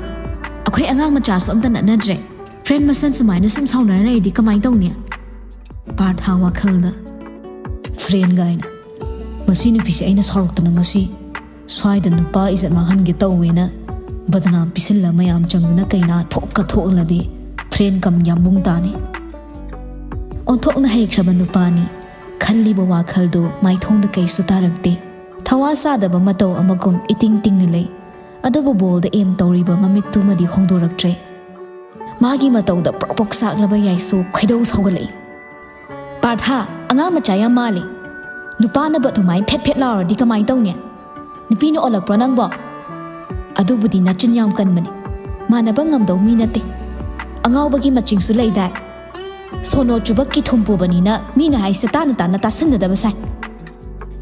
ꯑꯩꯈꯣꯏ ꯑꯉꯥꯡ ꯃꯆꯥꯁꯨ ꯑꯝꯇ ꯅꯠꯅꯗ꯭ꯔꯦ꯫ ꯐ꯭ꯔꯦꯟ ꯃꯁꯦꯟ ꯁꯨꯃꯥꯏꯅ ꯁꯨꯝ ꯁꯥꯎꯅꯔ ꯂꯩꯔꯗꯤ ꯀꯃꯥꯏꯅ ꯇꯧꯅꯤ?" ꯄꯥꯔꯊꯥ ꯋꯥꯈꯜꯗ, "ꯐ꯭ꯔꯦꯟ ꯀꯥꯏꯅ꯫ ꯃꯁꯤ ꯅꯨꯄꯤꯁꯦ ꯑꯩꯅ ꯁꯥꯎꯔꯛꯇꯅ ꯉꯁꯤ ꯁ꯭ꯋꯥꯏꯗ ꯅꯨꯄꯥ ꯏꯖꯠ ꯃꯥꯡꯍꯟꯒꯦ ꯇꯧꯋꯦꯅ ꯕꯗꯅꯥꯝ ꯄꯤꯁꯤꯜꯂ ꯃꯌꯥꯝ ꯆꯪꯗꯨꯅ ꯀꯩꯅꯥ ꯊꯣꯛꯀ ꯊꯣꯛꯂꯗꯤ ꯐ꯭ꯔꯦꯟ ꯀꯝ ꯌꯥꯝꯕꯨꯡ ꯇꯥꯅꯤ꯫" ꯑꯣꯟꯊꯣꯛꯅ ꯍꯩꯈ꯭ꯔꯕ ꯅꯨꯄꯥꯅꯤ꯫ ꯈꯜꯂꯤꯕ ꯋꯥꯈꯜꯗꯨ ꯃꯥꯏꯊꯣꯡꯗ ꯀꯩꯁꯨ ꯇꯥꯔꯛꯇꯦ꯫ ꯊꯋꯥ ꯁꯥꯗꯕ ꯃꯇꯧ ꯑꯃꯒꯨꯝ ꯏꯇꯤꯡ ꯇꯤꯡꯅ ꯂꯩ꯫ ꯑꯗꯨꯕꯨ ꯕꯣꯜꯗ ꯑꯦꯝ ꯇꯧꯔꯤꯕ ꯃꯃꯤꯠꯇꯨꯃꯗꯤ ꯍꯣꯡꯗꯣꯔꯛꯇ꯭ꯔꯦ꯫ ꯃꯥꯒꯤ ꯃꯇꯧꯗ ꯄ꯭ꯔꯣꯛ ꯄ꯭ꯔꯣꯛ ꯆꯥꯛꯂꯕ ꯌꯥꯏꯁꯨ ꯈꯣꯏꯗꯧ ꯁꯥꯎꯒꯠꯂꯛꯏ꯫ "ꯄꯥꯔꯊꯥ, ꯑꯉꯥꯡ ꯃꯆꯥ ꯌꯥꯝ ꯃꯥꯜꯂꯤ꯫ ꯅꯨꯄꯥꯅꯕꯨ ꯑꯗꯨꯃꯥꯏꯅ ꯐꯦꯠ ꯐꯦꯠ ꯂꯥꯎꯔꯗꯤ ꯀꯃꯥꯏꯅ ꯇꯧꯅꯤ? ꯅꯨꯄꯤꯅ ꯑꯣꯜꯂꯛꯄ꯭ꯔꯣ ꯅꯪꯕꯣ? ꯑꯗꯨꯕꯨꯗꯤ ꯅꯆꯤꯟ ꯌꯥꯝ ꯀꯟꯕꯅꯤ꯫ ꯃꯥꯟꯅꯕ ꯉꯝꯗꯧ ꯃꯤ ꯅꯠꯇꯦ꯫ ꯑꯉꯥꯎꯕꯒꯤ ꯃꯆꯤꯡꯁꯨ ꯂꯩꯗꯥꯏ? ꯁꯣꯅꯣ ꯆꯨꯕ ꯀꯤꯊꯨꯝ ꯄꯨꯕꯅꯤꯅ ꯃꯤꯅ ꯍꯥꯏꯁꯦ ꯇꯥꯅ ꯇꯥꯅ ꯇꯥꯁꯟꯅꯗꯕ ꯁꯥꯏ꯫"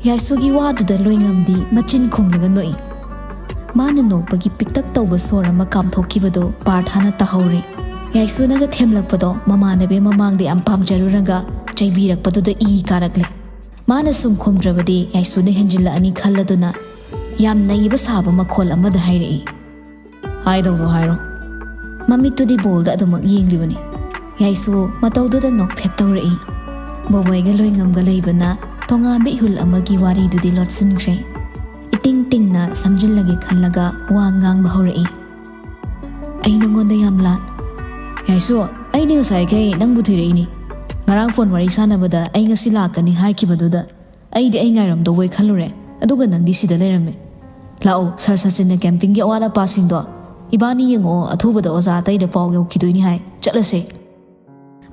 ꯌꯥꯏꯁꯨꯒꯤ ꯋꯥꯗꯨꯗ ꯂꯣꯏꯉꯝꯗꯤ ꯃꯆꯤꯟ ꯈꯨꯝꯂꯒ ꯅꯣꯛꯏ꯫ ꯃꯥꯅ ꯅꯣꯛꯄꯒꯤ ꯄꯤꯛꯇꯛ ꯇꯧꯕ ꯁꯣꯔ ꯑꯃ ꯀꯥꯝꯊꯣꯛꯈꯤꯕꯗꯣ ꯄꯥꯔꯊꯥꯅ ꯇꯥꯍꯧꯔꯦ꯫ ꯌꯥꯏꯁꯨꯅꯒ ꯊꯦꯝꯂꯛꯄꯗꯣ ꯃꯃꯥꯟꯅꯕꯤ ꯃꯃꯥꯡꯗ ꯌꯥꯝ ꯄꯥꯝꯖꯔꯨꯔꯒ ꯆꯩꯕꯤꯔꯛꯄꯗꯨꯗ ꯏ ꯀꯥꯔꯛꯂꯦ꯫ ꯃꯥꯅ ꯁꯨꯝ ꯈꯨꯝꯗ꯭ꯔꯕꯗꯤ ꯌꯥꯏꯁꯨꯅ ꯍꯦꯟꯖꯤꯜꯂꯛꯑꯅꯤ ꯈꯜꯂꯗꯨꯅ ꯌꯥꯝ ꯅꯩꯕ ꯁꯥꯕ ꯃꯈꯣꯜ ꯑꯃꯗ ꯍꯥꯏꯔꯛꯏ, "ꯍꯥꯏꯗꯧꯗꯣ ꯍꯥꯏꯔꯣ꯫" ꯃꯃꯤꯠꯇꯨꯗꯤ ꯕꯣꯜꯗ ꯑꯗꯨꯃꯛ ꯌꯦꯡꯂꯤꯕꯅꯤ꯫ ꯌꯥꯏꯁꯨ ꯃꯇꯧꯗꯨꯗ ꯅꯣꯛꯐꯦꯠ ꯇꯧꯔꯛꯏ꯫ ꯕꯣꯕꯣꯏꯒ ꯂꯣꯏꯉꯝꯒ ꯂꯩꯕꯅ ꯇꯣꯉꯥꯟꯕ ꯏꯍꯨꯜ ꯑꯃꯒꯤ ꯋꯥꯔꯤꯗꯨꯗꯤ ꯂꯣꯠꯁꯤꯟꯈ꯭ꯔꯦ꯫ ꯏꯇꯤꯡ ꯇꯤꯡꯅ ꯁꯝꯖꯤꯜꯂꯒꯦ ꯈꯜꯂꯒ ꯋꯥ ꯉꯥꯡꯕ ꯍꯧꯔꯛꯏ꯫ "ꯑꯩ ꯅꯉꯣꯟꯗ ꯌꯥꯝ ꯂꯥꯟ-" "ꯌꯥꯏꯁꯨ, ꯑꯩꯗꯤ ꯉꯁꯥꯏꯈꯩ ꯅꯪꯕꯨ ꯊꯤꯔꯛꯏꯅꯤ꯫ ꯉꯔꯥꯡ ꯐꯣꯟ ꯋꯥꯔꯤ ꯁꯥꯟꯅꯕꯗ ꯑꯩ ꯉꯁꯤ ꯂꯥꯛꯀꯅꯤ ꯍꯥꯏꯈꯤꯕꯗꯨꯗ ꯑꯩꯗꯤ ꯑꯩ ꯉꯥꯏꯔꯝꯗꯧꯕꯩ ꯈꯜꯂꯨꯔꯦ, ꯑꯗꯨꯒ ꯅꯪꯗꯤ ꯁꯤꯗ ꯂꯩꯔꯝꯃꯦ꯫ ꯂꯥꯛꯑꯣ, ꯁꯥꯔ ꯁꯆꯤꯟꯅ ꯀꯦꯝꯄꯤꯡꯒꯤ ꯑꯋꯥꯠ ꯑꯄꯥꯁꯤꯡꯗꯣ ꯏꯕꯥꯅꯤ ꯌꯦꯡꯉꯛꯑꯣ, ꯑꯊꯨꯕꯗ ꯑꯣꯖꯥ ꯑꯇꯩꯗ ꯄꯥꯎ ꯌꯧꯈꯤꯗꯣꯏꯅꯤ ꯍꯥꯏ꯫ ꯆꯠꯂꯁꯦ꯫"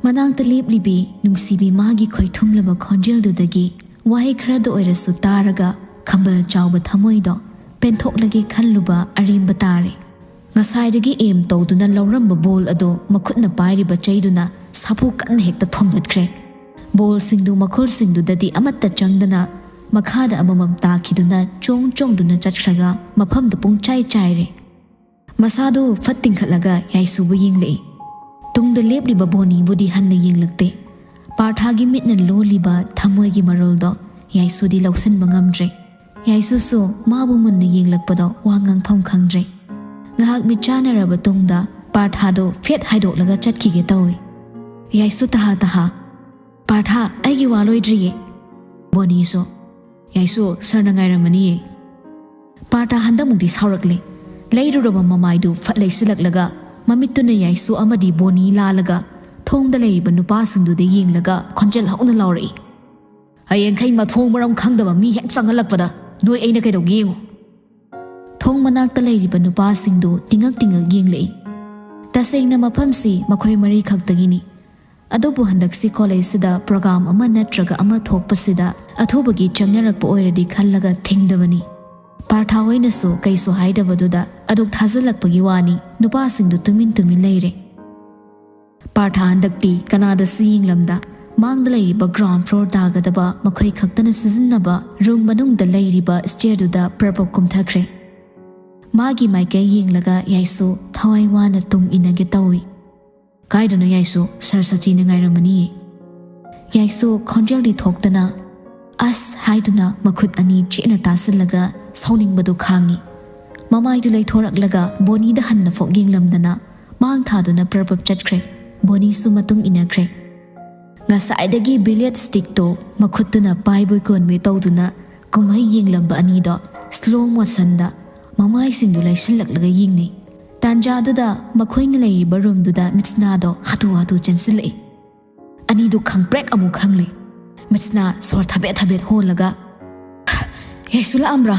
ꯃꯅꯥꯛꯇ ꯂꯦꯞꯂꯤꯕꯤ ꯅꯨꯡꯁꯤꯕꯤ ꯃꯥꯒꯤ ꯈꯣꯏꯊꯨꯝꯂꯕ ꯈꯣꯟꯖꯦꯜꯗꯨꯗꯒꯤ ꯋꯥꯍꯩ ꯈꯔꯗ ꯑꯣꯏꯔꯁꯨ ꯇꯥꯔꯒ ꯈꯝꯕꯜ ꯆꯥꯎꯕ ꯊꯃꯣꯏꯗꯣ ꯄꯦꯟꯊꯣꯛꯂꯒꯦ ꯈꯜꯂꯨꯕ ꯑꯔꯦꯝꯕ ꯇꯥꯔꯦ꯫ ꯉꯁꯥꯏꯗꯒꯤ ꯑꯦꯝ ꯇꯧꯗꯨꯅ ꯂꯧꯔꯝꯕ ꯕꯣꯜ ꯑꯗꯨ ꯃꯈꯨꯠꯅ ꯄꯥꯏꯔꯤꯕ ꯆꯩꯗꯨꯅ ꯁꯥꯐꯨ ꯀꯟꯅ ꯍꯦꯛꯇ ꯊꯣꯝꯗꯠꯈ꯭ꯔꯦ꯫ ꯕꯣꯜꯁꯤꯡꯗꯨ ꯃꯈꯨꯜꯁꯤꯡꯗꯨꯗꯗꯤ ꯑꯃꯠꯇ ꯆꯪꯗꯅ ꯃꯈꯥꯗ ꯑꯃꯃꯝ ꯇꯥꯈꯤꯗꯨꯅ ꯆꯣꯡ ꯆꯣꯡꯗꯨꯅ ꯆꯠꯈ꯭ꯔꯒ ꯃꯐꯝꯗ ꯄꯨꯡꯆꯥꯏ ꯆꯥꯏꯔꯦ꯫ ꯃꯁꯥꯗꯨ ꯐꯠ ꯇꯤꯡꯈꯠꯂꯒ ꯌꯥꯏꯁꯨꯕꯨ ꯌꯦꯡꯂꯛꯏ꯫ ꯇꯨꯡꯗ ꯂꯦꯞꯂꯤꯕ ꯕꯣꯅꯤꯕꯨꯗꯤ ꯍꯟꯅ ꯌꯦꯡꯂꯛꯇꯦ꯫ ꯄꯥꯔꯊꯥꯒꯤ ꯃꯤꯠꯅ ꯂꯣꯜꯂꯤꯕ ꯊꯃꯣꯏꯒꯤ ꯃꯔꯣꯜꯗꯣ ꯌꯥꯏꯁꯨꯗꯤ ꯂꯧꯁꯤꯟꯕ ꯉꯝꯗ꯭ꯔꯦ꯫ ꯌꯥꯏꯁꯨꯁꯨ ꯃꯥꯕꯨ ꯃꯨꯟꯅ ꯌꯦꯡꯂꯛꯄꯗꯣ ꯋꯥ ꯉꯥꯡꯐꯝ ꯈꯪꯗ꯭ꯔꯦ꯫ ꯉꯥꯏꯍꯥꯛ ꯃꯤꯠ ꯆꯥꯟꯅꯔꯕ ꯇꯨꯡꯗ ꯄꯥꯔꯊꯥꯗꯣ ꯐꯦꯠ ꯍꯥꯏꯗꯣꯛꯂꯒ ꯆꯠꯈꯤꯒꯦ ꯇꯧꯏ꯫ ꯌꯥꯏꯁꯨ ꯇꯍꯥ ꯇꯍꯥ, "ꯄꯥꯔꯊꯥ, ꯑꯩꯒꯤ ꯋꯥ ꯂꯣꯏꯗ꯭ꯔꯤꯌꯦ꯫" ꯕꯣꯅꯤꯁꯨ, "ꯌꯥꯏꯁꯨ, ꯁꯥꯔꯅ ꯉꯥꯏꯔꯝꯃꯅꯤꯌꯦ꯫" ꯄꯥꯔꯊꯥ ꯍꯟꯗꯛꯃꯨꯛꯇꯤ ꯁꯥꯎꯔꯛꯂꯦ꯫ ꯂꯩꯔꯨꯔꯕ ꯃꯃꯥꯏꯗꯨ ꯐꯠ ꯂꯩꯁꯤꯜꯂꯛꯂꯒ ꯃꯃꯤꯠꯇꯨꯅ ꯌꯥꯏꯁꯨ ꯑꯃꯗꯤ ꯕꯣꯅꯤ ꯂꯥꯜꯂꯒ ꯊꯣꯡꯗ ꯂꯩꯔꯤꯕ ꯅꯨꯄꯥꯁꯤꯡꯗꯨꯗ ꯌꯦꯡꯂꯒ ꯈꯣꯟꯖꯦꯜ ꯍꯧꯅ ꯂꯥꯎꯔꯛꯏ, "ꯍꯌꯦꯡꯈꯩ ꯃꯊꯣꯡ ꯃꯔꯝ ꯈꯪꯗꯕ ꯃꯤ ꯍꯦꯛ ꯆꯪꯍꯜꯂꯛꯄꯗ ꯅꯣꯏ ꯑꯩꯅ ꯀꯩꯗꯧꯒꯦ ꯌꯦꯡꯉꯨ꯫" ꯊꯣꯡ ꯃꯅꯥꯛꯇ ꯂꯩꯔꯤꯕ ꯅꯨꯄꯥꯁꯤꯡꯗꯨ ꯇꯤꯡꯉꯛ ꯇꯤꯡꯉꯛ ꯌꯦꯡꯂꯛꯏ꯫ ꯇꯁꯦꯡꯅ ꯃꯐꯝꯁꯤ ꯃꯈꯣꯏ ꯃꯔꯤ ꯈꯛꯇꯒꯤꯅꯤ꯫ ꯑꯗꯨꯕꯨ ꯍꯟꯗꯛꯁꯤ ꯀꯣꯂꯦꯖꯁꯤꯗ ꯄ꯭ꯔꯣꯒ꯭ꯔꯥꯝ ꯑꯃ ꯅꯠꯇ꯭ꯔꯒ ꯑꯃ ꯊꯣꯛꯄꯁꯤꯗ ꯑꯊꯨꯕꯒꯤ ꯆꯪꯅꯔꯛꯄ ꯑꯣꯏꯔꯗꯤ ꯈꯜꯂꯒ ꯊꯤꯡꯗꯕꯅꯤ꯫ ꯄꯥꯔꯊꯥ ꯍꯣꯏꯅꯁꯨ ꯀꯩꯁꯨ ꯍꯥꯏꯗꯕꯗꯨꯗ ꯑꯗꯨꯛ ꯊꯥꯖꯜꯂꯛꯄꯒꯤ ꯋꯥꯅꯤ, ꯅꯨꯄꯥꯁꯤꯡꯗꯨ ꯇꯨꯃꯤꯟ ꯇꯨꯃꯤꯟ ꯂꯩꯔꯦ꯫ ꯄꯥꯔꯊꯥ ꯍꯟꯗꯛꯇꯤ ꯀꯅꯥꯗꯁꯨ ꯌꯦꯡꯂꯝꯗ ꯃꯥꯡꯗ ꯂꯩꯔꯤꯕ ꯒ꯭ꯔꯥꯎꯟ ꯐ꯭ꯂꯣꯔ ꯇꯥꯒꯗꯕ ꯃꯈꯣꯏ ꯈꯛꯇꯅ ꯁꯤꯖꯤꯟꯅꯕ ꯔꯨꯝ ꯃꯅꯨꯡꯗ ꯂꯩꯔꯤꯕ ꯁ꯭ꯇꯦꯌꯔꯗꯨꯗ ꯄ꯭ꯔꯄꯞ ꯀꯨꯝꯊꯈ꯭ꯔꯦ꯫ ꯃꯥꯒꯤ ꯃꯥꯏꯀꯩ ꯌꯦꯡꯂꯒ ꯌꯥꯏꯁꯨ ꯊꯋꯥꯏ ꯋꯥꯅ ꯇꯨꯡ ꯏꯟꯅꯒꯦ ꯇꯧꯏ꯫ "ꯀꯥꯏꯗꯅꯣ ꯌꯥꯏꯁꯨ, ꯁꯥꯔ ꯁꯆꯤꯅ ꯉꯥꯏꯔꯝꯃꯅꯤꯌꯦ꯫" ꯌꯥꯏꯁꯨ ꯈꯣꯟꯖꯦꯜꯗꯤ ꯊꯣꯛꯇꯅ "ꯑꯁ" ꯍꯥꯏꯗꯨꯅ ꯃꯈꯨꯠ ꯑꯅꯤ ꯆꯦꯠꯅ ꯇꯥꯁꯤꯜꯂꯒ ꯁꯥꯎꯅꯤꯡꯕꯗꯨ ꯈꯥꯡꯉꯤ꯫ ꯃꯃꯥꯏꯗꯨ ꯂꯩꯊꯣꯔꯛꯂꯒ ꯕꯣꯅꯤꯗ ꯍꯟꯅ ꯐꯥꯎ ꯌꯦꯡꯂꯝꯗꯅ ꯃꯥꯡ ꯊꯥꯗꯨꯅ ꯄ꯭ꯔꯄꯞ ꯆꯠꯈ꯭ꯔꯦ꯫ ꯕꯣꯅꯤꯁꯨ ꯃꯇꯨꯡ ꯏꯟꯅꯈ꯭ꯔꯦ꯫ ꯉꯁꯥꯏꯗꯒꯤ ꯕꯤꯂꯤꯌꯔꯗ ꯁ꯭ꯇꯤꯛꯇꯣ ꯃꯈꯨꯠꯇꯨꯅ ꯄꯥꯏꯕꯣꯏ ꯀꯣꯟꯕꯣꯏ ꯇꯧꯗꯨꯅ ꯀꯨꯝꯍꯩ ꯌꯦꯡꯂꯝꯕ ꯑꯅꯤꯗꯣ ꯁ꯭ꯂꯣ ꯃꯣꯁꯟꯗ ꯃꯃꯥꯏꯁꯤꯡꯗꯨ ꯂꯩꯁꯤꯜꯂꯛꯂꯒ ꯌꯦꯡꯅꯩ꯫ ꯇꯥꯟꯖꯥꯗꯨꯗ ꯃꯈꯣꯏꯅ ꯂꯩꯔꯤꯕ ꯔꯨꯝꯗꯨꯗ ꯃꯤꯠꯁꯅꯥꯗꯣ ꯍꯥꯊꯨ ꯍꯥꯊꯨ ꯆꯦꯟꯁꯤꯜꯂꯛꯏ꯫ ꯑꯅꯤꯗꯨ ꯈꯪꯄ꯭ꯔꯦꯛ ꯑꯃꯨꯛ ꯈꯪꯂꯦ꯫ ꯃꯤꯠꯁꯅꯥ ꯁꯣꯔ ꯊꯕꯦꯠ ꯊꯕꯦꯠ ꯍꯣꯜꯂꯒ, "ꯌꯥꯏꯁꯨ ꯂꯥꯛꯑꯝꯕ꯭ꯔꯥ?"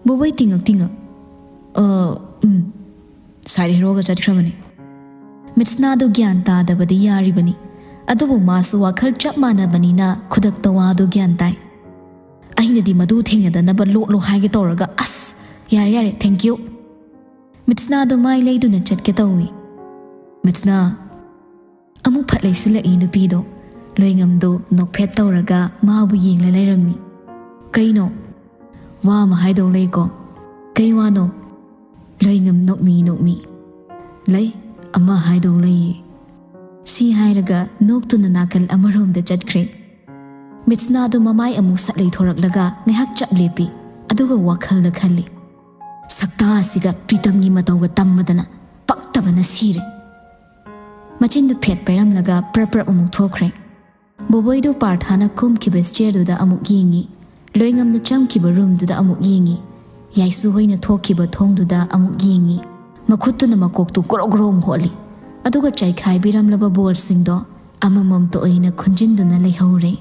ꯕꯣꯕꯣꯏ ꯇꯤꯡꯉꯛ ꯇꯤꯡꯉꯛ, "ꯑ, ꯎꯝ, ꯁꯥꯏꯗ ꯍꯦꯔꯣꯒ ꯆꯠꯈ꯭ꯔꯕꯅꯤ꯫" ꯃꯤꯠꯁꯅꯥꯗꯣ ꯒ꯭ꯌꯥꯟ ꯇꯥꯗꯕꯗꯤ ꯌꯥꯔꯤꯕꯅꯤ, ꯑꯗꯨꯕꯨ ꯃꯥꯁꯨ ꯋꯥꯈꯜ ꯆꯞ ꯃꯥꯟꯅꯕꯅꯤꯅ ꯈꯨꯗꯛꯇ ꯋꯥꯗꯣ ꯒ꯭ꯌꯥꯟ ꯇꯥꯏ꯫ "ꯑꯩꯅꯗꯤ ꯃꯗꯨ ꯊꯦꯡꯅꯗꯅꯕ ꯂꯣꯠꯂꯣ ꯍꯥꯏꯒꯦ ꯇꯧꯔꯒ, ꯑꯁ, ꯌꯥꯔꯦ ꯌꯥꯔꯦ, thank you꯫" ꯃꯤꯠꯁꯅꯥꯗꯣ ꯃꯥꯏ ꯂꯩꯗꯨꯅ ꯆꯠꯀꯦ ꯇꯧꯏ꯫ "ꯃꯤꯠꯁꯅꯥ!" ꯑꯃꯨꯛ ꯐꯠ ꯂꯩꯁꯤꯜꯂꯛꯏ ꯅꯨꯄꯤꯗꯣ꯫ ꯂꯣꯏꯉꯝꯗꯣ ꯅꯣꯛꯐꯦꯠ ꯇꯧꯔꯒ ꯃꯥꯕꯨ ꯌꯦꯡꯂ ꯂꯩꯔꯝꯃꯤ꯫ "ꯀꯩꯅꯣ? ꯋꯥ ꯑꯃ ꯍꯥꯏꯗꯧ ꯂꯩꯀꯣ꯫" "ꯀꯩ ꯋꯥꯅꯣ?" ꯂꯣꯏꯉꯝ ꯅꯣꯛꯃꯤ ꯅꯣꯛꯃꯤ꯫ "ꯂꯩ, ꯑꯃ ꯍꯥꯏꯗꯧ ꯂꯩꯌꯦ꯫" ꯁꯤ ꯍꯥꯏꯔꯒ ꯅꯣꯛꯇꯨꯅ ꯅꯥꯀꯜ ꯑꯃꯔꯣꯝꯗ ꯆꯠꯈ꯭ꯔꯦ꯫ ꯃꯤꯠꯁꯅꯥꯗꯣ ꯃꯃꯥꯏ ꯑꯃꯨꯛ ꯁꯠ ꯂꯩꯊꯣꯔꯛꯂꯒ ꯉꯥꯏꯍꯥꯛ ꯆꯞ ꯂꯦꯞꯄꯤ, ꯑꯗꯨꯒ ꯋꯥꯈꯜꯗ ꯈꯜꯂꯤ, "ꯁꯛꯇꯥ ꯑꯁꯤꯒ ꯄ꯭ꯔꯤꯇꯝꯒꯤ ꯃꯇꯧꯒ ꯇꯝꯃꯗꯅ ꯄꯛꯇꯕꯅ ꯁꯤꯔꯦ꯫" ꯃꯆꯤꯟꯗꯨ ꯐꯦꯠ ꯄꯩꯔꯝꯂꯒ ꯄ꯭ꯔꯞ ꯄ꯭ꯔꯞ ꯑꯃꯨꯛ ꯊꯣꯛꯈ꯭ꯔꯦ꯫ ꯕꯣꯕꯣꯏꯗꯨ ꯄꯥꯔꯊꯥꯅ ꯀꯨꯝꯈꯤꯕ ꯁ꯭ꯇꯦꯌꯔꯗꯨꯗ ꯑꯃꯨꯛ ꯌꯦꯡꯉꯤ꯫ ꯂꯣꯏꯉꯝꯅ ꯆꯪꯈꯤꯕ ꯔꯨꯝꯗꯨꯗ ꯑꯃꯨꯛ ꯌꯦꯡꯉꯤ꯫ ꯌꯥꯏꯁꯨ ꯍꯣꯏꯅ ꯊꯣꯛꯈꯤꯕ ꯊꯣꯡꯗꯨꯗ ꯑꯃꯨꯛ ꯌꯦꯡꯉꯤ꯫ ꯃꯈꯨꯠꯇꯨꯅ ꯃꯀꯣꯛꯇꯨ ꯒ꯭ꯔꯣ ꯒ꯭ꯔꯣ ꯑꯃꯨꯛ ꯍꯣꯠꯂꯤ꯫ ꯑꯗꯨꯒ ꯆꯥꯏꯈꯥꯏꯕꯤꯔꯝꯂꯕ ꯕꯣꯜꯁꯤꯡꯗꯣ ꯑꯃꯃꯝꯇ ꯑꯣꯏꯅ ꯈꯨꯟꯖꯤꯟꯗꯨꯅ ꯂꯩꯍꯧꯔꯦ꯫